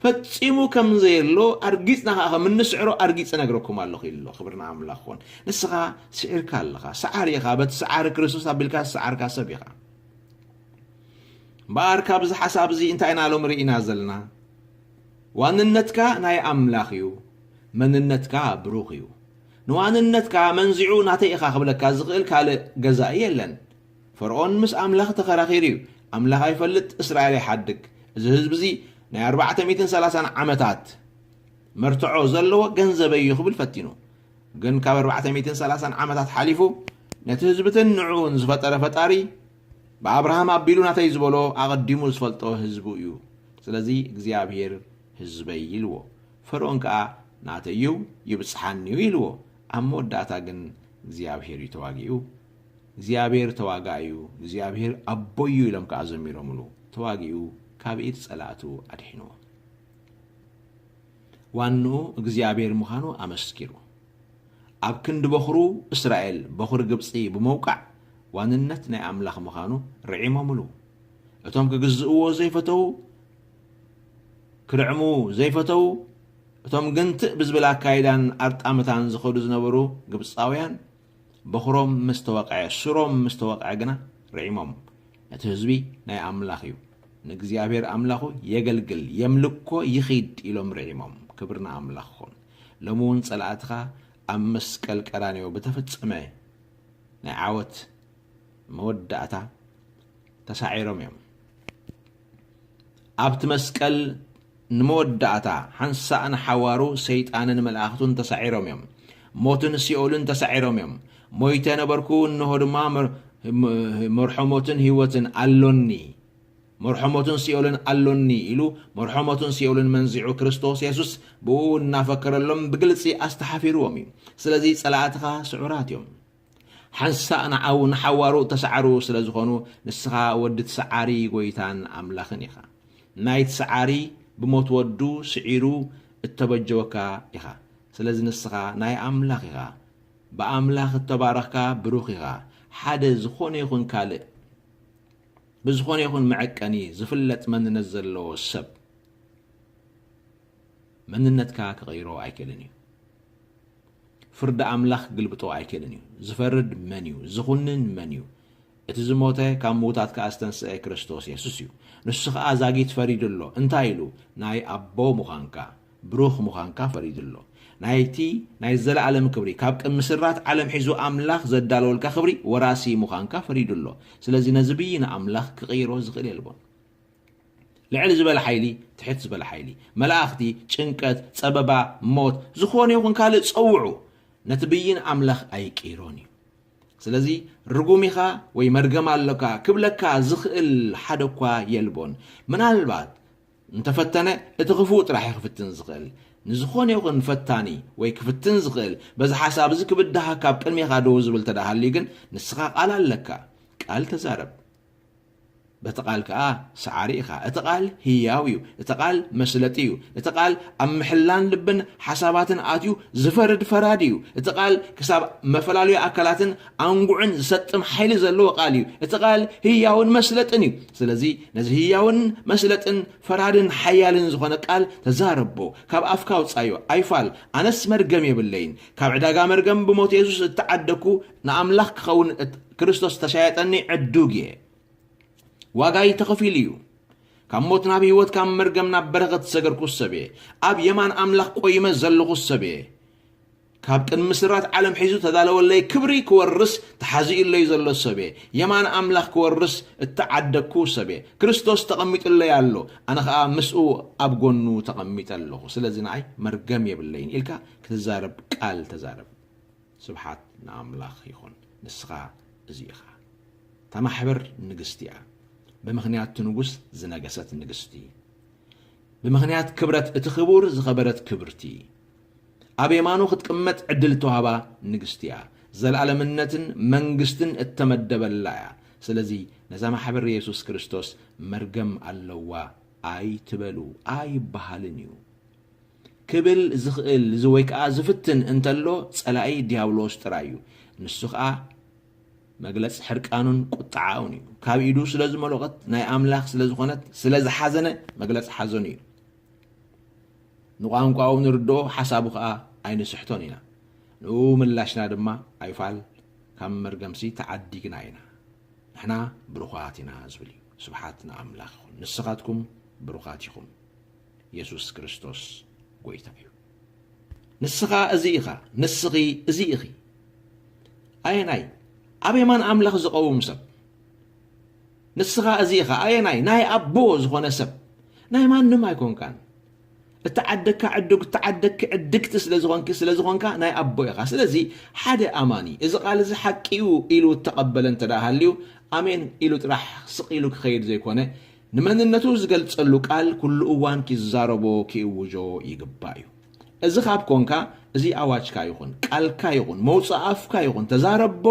ፈጺሙ ከም ዘየሎ ኣርጊጽና ኸኣ ከም እንስዕሮ ኣርጊጸ እነግረኩም ኣለኹ ኢሉ ኣሎ። ክብሪ ንኣምላኽ ኾን። ንስኻ ስዒርካ ኣለኻ። ሰዓሪ ኢኻ። በቲ ሰዓሪ ክርስቶስ ኣቢልካ ዝሰዓርካ ሰብ ኢኻ። እምበኣር ካብዚ ሓሳብ እዚ እንታይ ኢና ሎሚ ርኢና ዘለና? ዋንነትካ ናይ ኣምላኽ እዩ። መንነትካ ብሩኽ እዩ። ንዋንነትካ መንዚዑ ናተይ ኢኻ ክብለካ ዝኽእል ካልእ ገዛኢ የለን። ፈርዖን ምስ ኣምላኽ ተኸራኺሩ እዩ። ኣምላኽ ኣይፈልጥ፣ እስራኤል ኣይሓድግ። እዚ ህዝቢ እዚ ናይ ኣርባዕተ ሚእትን ሰላሳን ዓመታት መርትዖ ዘለዎ ገንዘበይ እዩ ክብል ፈቲኑ። ግን ካብ ኣርባዕተ ሚእትን ሰላሳን ዓመታት ሓሊፉ ነቲ ህዝብትን ንዕኡን ዝፈጠረ ፈጣሪ ብኣብርሃም ኣቢሉ ናተይ ዝበሎ ኣቐዲሙ ዝፈልጦ ህዝቡ እዩ። ስለዚ እግዚኣብሔር ህዝበይ ኢልዎ። ፈርዖን ከኣ ናተይ እዩ ይብጽሓኒ እዩ ኢልዎ። ኣብ መወዳእታ ግን እግዚኣብሔር እዩ ተዋጊኡ። እግዚኣብሔር ተዋጋኢ እዩ፣ እግዚኣብሔር ኣቦይ እዩ ኢሎም ከኣ ዘሚሮምሉ። ተዋጊኡ ካብ ኢድ ጸላእቱ ኣድሒንዎ። ዋንኡ እግዚኣብሔር ምዃኑ ኣመስኪሩ። ኣብ ክንዲ በኹሩ እስራኤል በኹሪ ግብጺ ብምውቃዕ ዋንነት ናይ ኣምላኽ ምዃኑ ርዒሞምሉ። እቶም ክግዝእዎ ዘይፈተዉ፣ ክርዕሙ ዘይፈተዉ፣ እቶም ግንትእ ብዝብል ኣካይዳን ኣርጣምታን ዝኸዱ ዝነበሩ ግብጻውያን በኹሮም ምስ ተወቕዐ፣ ሱሮም ምስ ተወቕዐ ግና ርዒሞም። እቲ ህዝቢ ናይ ኣምላኽ እዩ። ንእግዚኣብሔር ኣምላኹ የገልግል፣ የምልኮ፣ ይኺድ ኢሎም ርዒሞም። ክብሪ ንኣምላኽ ይኹን። ሎሚ እውን ጸላእትኻ ኣብ መስቀል ቀራንዮ ብተፈጸመ ናይ ዓወት መወዳእታ ተሳዒሮም እዮም። ኣብቲ መስቀል ንመወዳእታ ሓንሳእ ንሓዋሩ ሰይጣንን መላእኽቱን ተሳዒሮም እዮም። ሞትን ሲኦልን ተሳዒሮም እዮም። ሞይተ ነበርኩ፣ እንሆ ድማ መር-፣ መ-፣ መርሖ ሞትን ህይወትን ኣሎኒ። መርሖ ሞትን ሲኦልን ኣሎኒ ኢሉ፣ መርሖ ሞትን ሲኦልን መንዚዑ ክርስቶስ የሱስ ብኡ እናፈከረሎም ብግልጺ ኣስተሓፊርዎም እዩ። ስለዚ ጸላእትኻ ስዑራት እዮም። ሓንሳእ ንዓው ንሓዋሩ እተሰዓሩ ስለ ዝኾኑ፣ ንስኻ ወዲ እቲ ሰዓሪ ጎይታን ኣምላኽን ኢኻ። ናይቲ ሰዓሪ ብሞት ወዱ ስዒሩ እተበጀወካ ኢኻ። ስለዚ ንስኻ ናይ ኣምላኽ ኢኻ። ብኣምላኽ እተባረኽካ ብሩኽ ኢኻ። ሓደ ዝኾነ ይኹን ካልእ፣ ብዝኾነ ይኹን መዐቀኒ ዝፍለጥ መንነት ዘለዎ ሰብ መንነትካ ክቕይሮ ኣይክእልን እዩ። ፍርዲ ኣምላኽ ክግልብጦ ኣይክእልን እዩ። ዝፈርድ መን እዩ? ዝኹንን መን እዩ? እቲ ዝሞተ ካብ ምዉታት ከኣ ዝተንስአ ክርስቶስ የሱስ እዩ። ንሱ ኸኣ ዛጊት ፈሪዱ ኣሎ። እንታይ ኢሉ? ናይ ኣቦ ምዃንካ፣ ብሩኽ ምዃንካ ፈሪዱ ኣሎ። ናይቲ ናይ ዘለኣለም ክብሪ፣ ካብ ቅድሚ ስራት ዓለም ሒዙ ኣምላኽ ዘዳለወልካ ክብሪ ወራሲ ምዃንካ ፈሪዱ ኣሎ። ስለዚ ነዚ ብይን ኣምላኽ ክቕይሮ ዝኽእል የልቦን። ልዕል ዝበለ ሓይሊ፣ ትሕት ዝበለ ሓይሊ፣ መላእኽቲ፣ ጭንቀት፣ ጸበባ፣ ሞት፣ ዝኾነ ይኹን ካልእ ጸውዑ፣ ነቲ ብይን ኣምላኽ ኣይቅይሮን እዩ። ስለዚ ርጉም ኢኻ ወይ መርገም ኣሎካ ክብለካ ዝኽእል ሓደ እኳ የልቦን። ምናልባት እንተፈተነ እቲ ክፉእ ጥራሕ እዩ ክፍትን ዝኽእል። ንዝኾነ ይኹን ፈታኒ ወይ ክፍትን ዝኽእል በዚ ሓሳብ እዚ ክብድሃ ካብ ቅድሜኻ ደው ዝብል ተደሃልዩ ግን ንስኻ ቃል ኣለካ። ቃል ተዛረብ። በቲ ቃል ከኣ ሰዓሪ ኢኻ። እቲ ቃል ህያው እዩ። እቲ ቃል መስለጢ እዩ። እቲ ቃል ኣብ ምሕላን ልብን ሓሳባትን ኣትዩ ዝፈርድ ፈራዲ እዩ። እቲ ቃል ክሳብ መፈላለዩ ኣካላትን ኣንጉዕን ዝሰጥም ሓይሊ ዘለዎ ቃል እዩ። እቲ ቃል ህያውን መስለጥን እዩ። ስለዚ ነዚ ህያውን መስለጥን ፈራድን ሓያልን ዝኾነ ቃል ተዛረቦ፣ ካብ ኣፍካ ኣውጻዮ። ኣይፋል፣ ኣነስ መርገም የብለይን። ካብ ዕዳጋ መርገም ብሞት የሱስ እተዓደግኩ ንኣምላኽ ክኸውን እት-፣ ክርስቶስ ተሻየጠኒ ዕዱግ እየ። ዋጋይ ተኸፊሉ እዩ። ካብ ሞት ናብ ህይወት፣ ካብ መርገም ናብ በረኸት ዝሰገርኩ ሰብ እየ። ኣብ የማን ኣምላኽ ቆይመ ዘለኹ ሰብ እየ። ካብ ቅድሚ ስራት ዓለም ሒዙ ተዳለወለይ ክብሪ ክወርስ ተሓዚኡለይ ዘሎ ሰብ እየ። የማን ኣምላኽ ክወርስ እተዓደግኩ ሰብ እየ። ክርስቶስ ተቐሚጡለይ ኣሎ፣ ኣነ ኸኣ ምስኡ ኣብ ጎኑ ተቐሚጠ ኣለኹ። ስለዚ ንኣይ መርገም የብለይን ኢልካ ክትዛረብ ቃል ተዛረብ። ስብሓት ንኣምላኽ ይኹን። ንስኻ እዚ ኢኻ። እታ ማሕበር ንግስቲ እያ። ብምኽንያት እቲ ንጉስ ዝነገሰት ንግስቲ። ብምኽንያት ክብረት እቲ ክቡር ዝኸበረት ክብርቲ። ኣብ የማኑ ክትቅመጥ ዕድል እተዋህባ ንግስቲ እያ። ዘለኣለምነትን መንግስትን እተመደበላ እያ። ስለዚ ነዛ ማሕበር የሱስ ክርስቶስ መርገም ኣለዋ ኣይትበሉ፣ ኣይበሃልን እዩ። ክብል ዝኽእል እዚ ወይ ከኣ ዝፍትን እንተሎ ጸላኢ ዲያብሎስ ጥራይ እዩ። ንሱ ከኣ መግለጺ ሕርቃኑን ቁጥዓኡን እዩ። ካብ ኢዱ ስለ ዝመለቖት ናይ ኣምላኽ ስለ ዝኾነት ስለ ዝሓዘነ መግለጺ ሓዘኑ እዩ። ንቋንቋኡ ንርድኦ ሓሳቡ ከኣ ኣይንስሕቶን ኢና። ንኡ ምላሽና ድማ ኣይፋል ካብ መርገምሲ ተዓዲግና ኢና። ንሕና ብሩኻት ኢና ዝብል እዩ። ስብሓት ንኣምላኽ ይኹን። ንስኻትኩም ብሩኻት ኢኹም። የሱስ ክርስቶስ ጎይታ እዩ። ንስኻ እዚ ኢኻ፣ ንስኺ እዚ ኢኺ። ኣየናይ ኣብ የማን ኣምላኽ ዝቐውም ሰብ? ንስኻ እዚ ኢኻ፣ ኣየናይ ናይ ኣቦ ዝኾነ ሰብ? ናይ ማንም ኣይኮንካን። እተዓደግካ ዕዱግ፣ እተዓደግኪ ዕድግቲ ስለ ዝኾንኪ፣ ስለ ዝኾንካ ናይ ኣቦ ኢኻ። ስለዚ ሓደ ኣማኒ እዚ ቃል እዚ ሓቂ እዩ ኢሉ እተቐበለ እንተ ደኣ ሃልዩ፣ ኣሜን ኢሉ ጥራሕ ስቕ ኢሉ ክኸይድ ዘይኮነ፣ ንመንነቱ ዝገልጸሉ ቃል ኩሉ እዋን ኪዛረቦ ኪእውጆ ይግባእ እዩ። እዚ ካብ ኮንካ፣ እዚ ኣዋጅካ ይኹን፣ ቃልካ ይኹን፣ መውጽእ ኣፍካ ይኹን፣ ተዛረቦ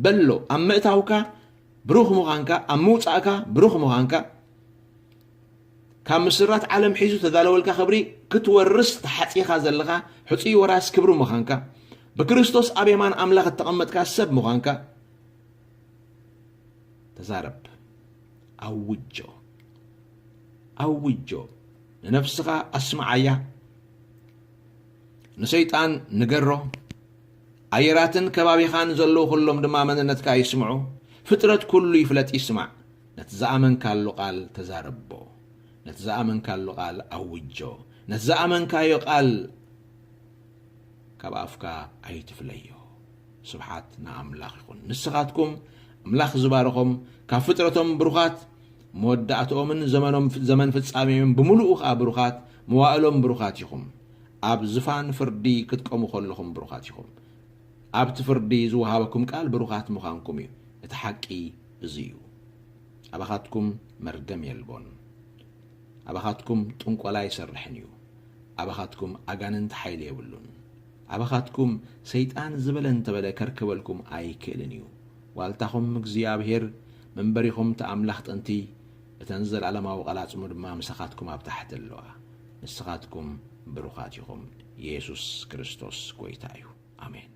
በሎ። ኣብ ምእታውካ ብሩኽ ምዃንካ፣ ኣብ ምውጻእካ ብሩኽ ምዃንካ፣ ካብ ምስራት ዓለም ሒዙ ተዳለወልካ ክብሪ ክትወርስ ተሓጺኻ ዘለኻ ሕጹይ ወራስ ክብሪ ምዃንካ፣ ብክርስቶስ ኣብ የማን ኣምላኽ እተቐመጥካ ሰብ ምዃንካ፣ ተዛረብ። ኣውጆ። ኣውጆ። ንነፍስኻ ኣስምዓያ። ንሰይጣን ንገሮ። ኣየራትን ከባቢኻን ዘለዉ ኩሎም ድማ መንነትካ ይስምዑ። ፍጥረት ኩሉ ይፍለጥ ይስማዕ። ነቲ ዝኣመንካሉ ቃል ተዛረቦ። ነቲ ዝኣመንካሉ ቃል ኣውጆ። ነቲ ዝኣመንካዮ ቃል ካብ ኣፍካ ኣይትፍለዮ። ስብሓት ንኣምላኽ ይኹን። ንስኻትኩም ኣምላኽ ዝባረኾም፣ ካብ ፍጥረቶም ብሩኻት፣ መወዳእትኦምን ዘመኖም፣ ዘመን ፍጻሜኦም ብምሉኡ ኸኣ ብሩኻት፣ መዋእሎም ብሩኻት ኢኹም። ኣብ ዝፋን ፍርዲ ክትቆሙ ከለኹም ብሩኻት ኢኹም። ኣብቲ ፍርዲ ዝወሃበኩም ቃል ብሩኻት ምዃንኩም እዩ። እቲ ሓቂ እዚ እዩ። ኣባኻትኩም መርገም የልቦን። ኣባኻትኩም ጥንቆላ ኣይሰርሕን እዩ። ኣባኻትኩም ኣጋንንቲ ሓይሊ የብሉን። ኣባኻትኩም ሰይጣን ዝበለ እንተበለ ከርከበልኩም ኣይክእልን እዩ። ዋልታኹም እግዚኣብሔር፣ መንበሪኹም እቲ ኣምላኽ ጥንቲ፣ እተን ዘለዓለማዊ ቓላጽሙ ድማ ምሳኻትኩም ኣብ ታሕቲ ኣለዋ። ንስኻትኩም ብሩኻት ኢኹም። ኢየሱስ ክርስቶስ ጐይታ እዩ። ኣሜን።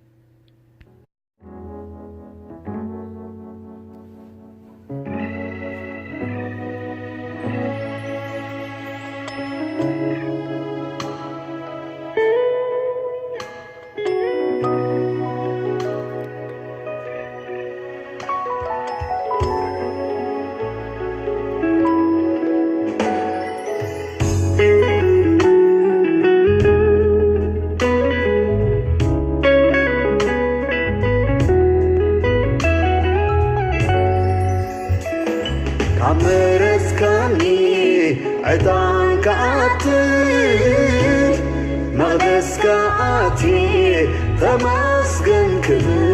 ካብ መረጽካኒ ዕጣን ክኣትት መቕደስካ ኣትየ ተመስገን ክብል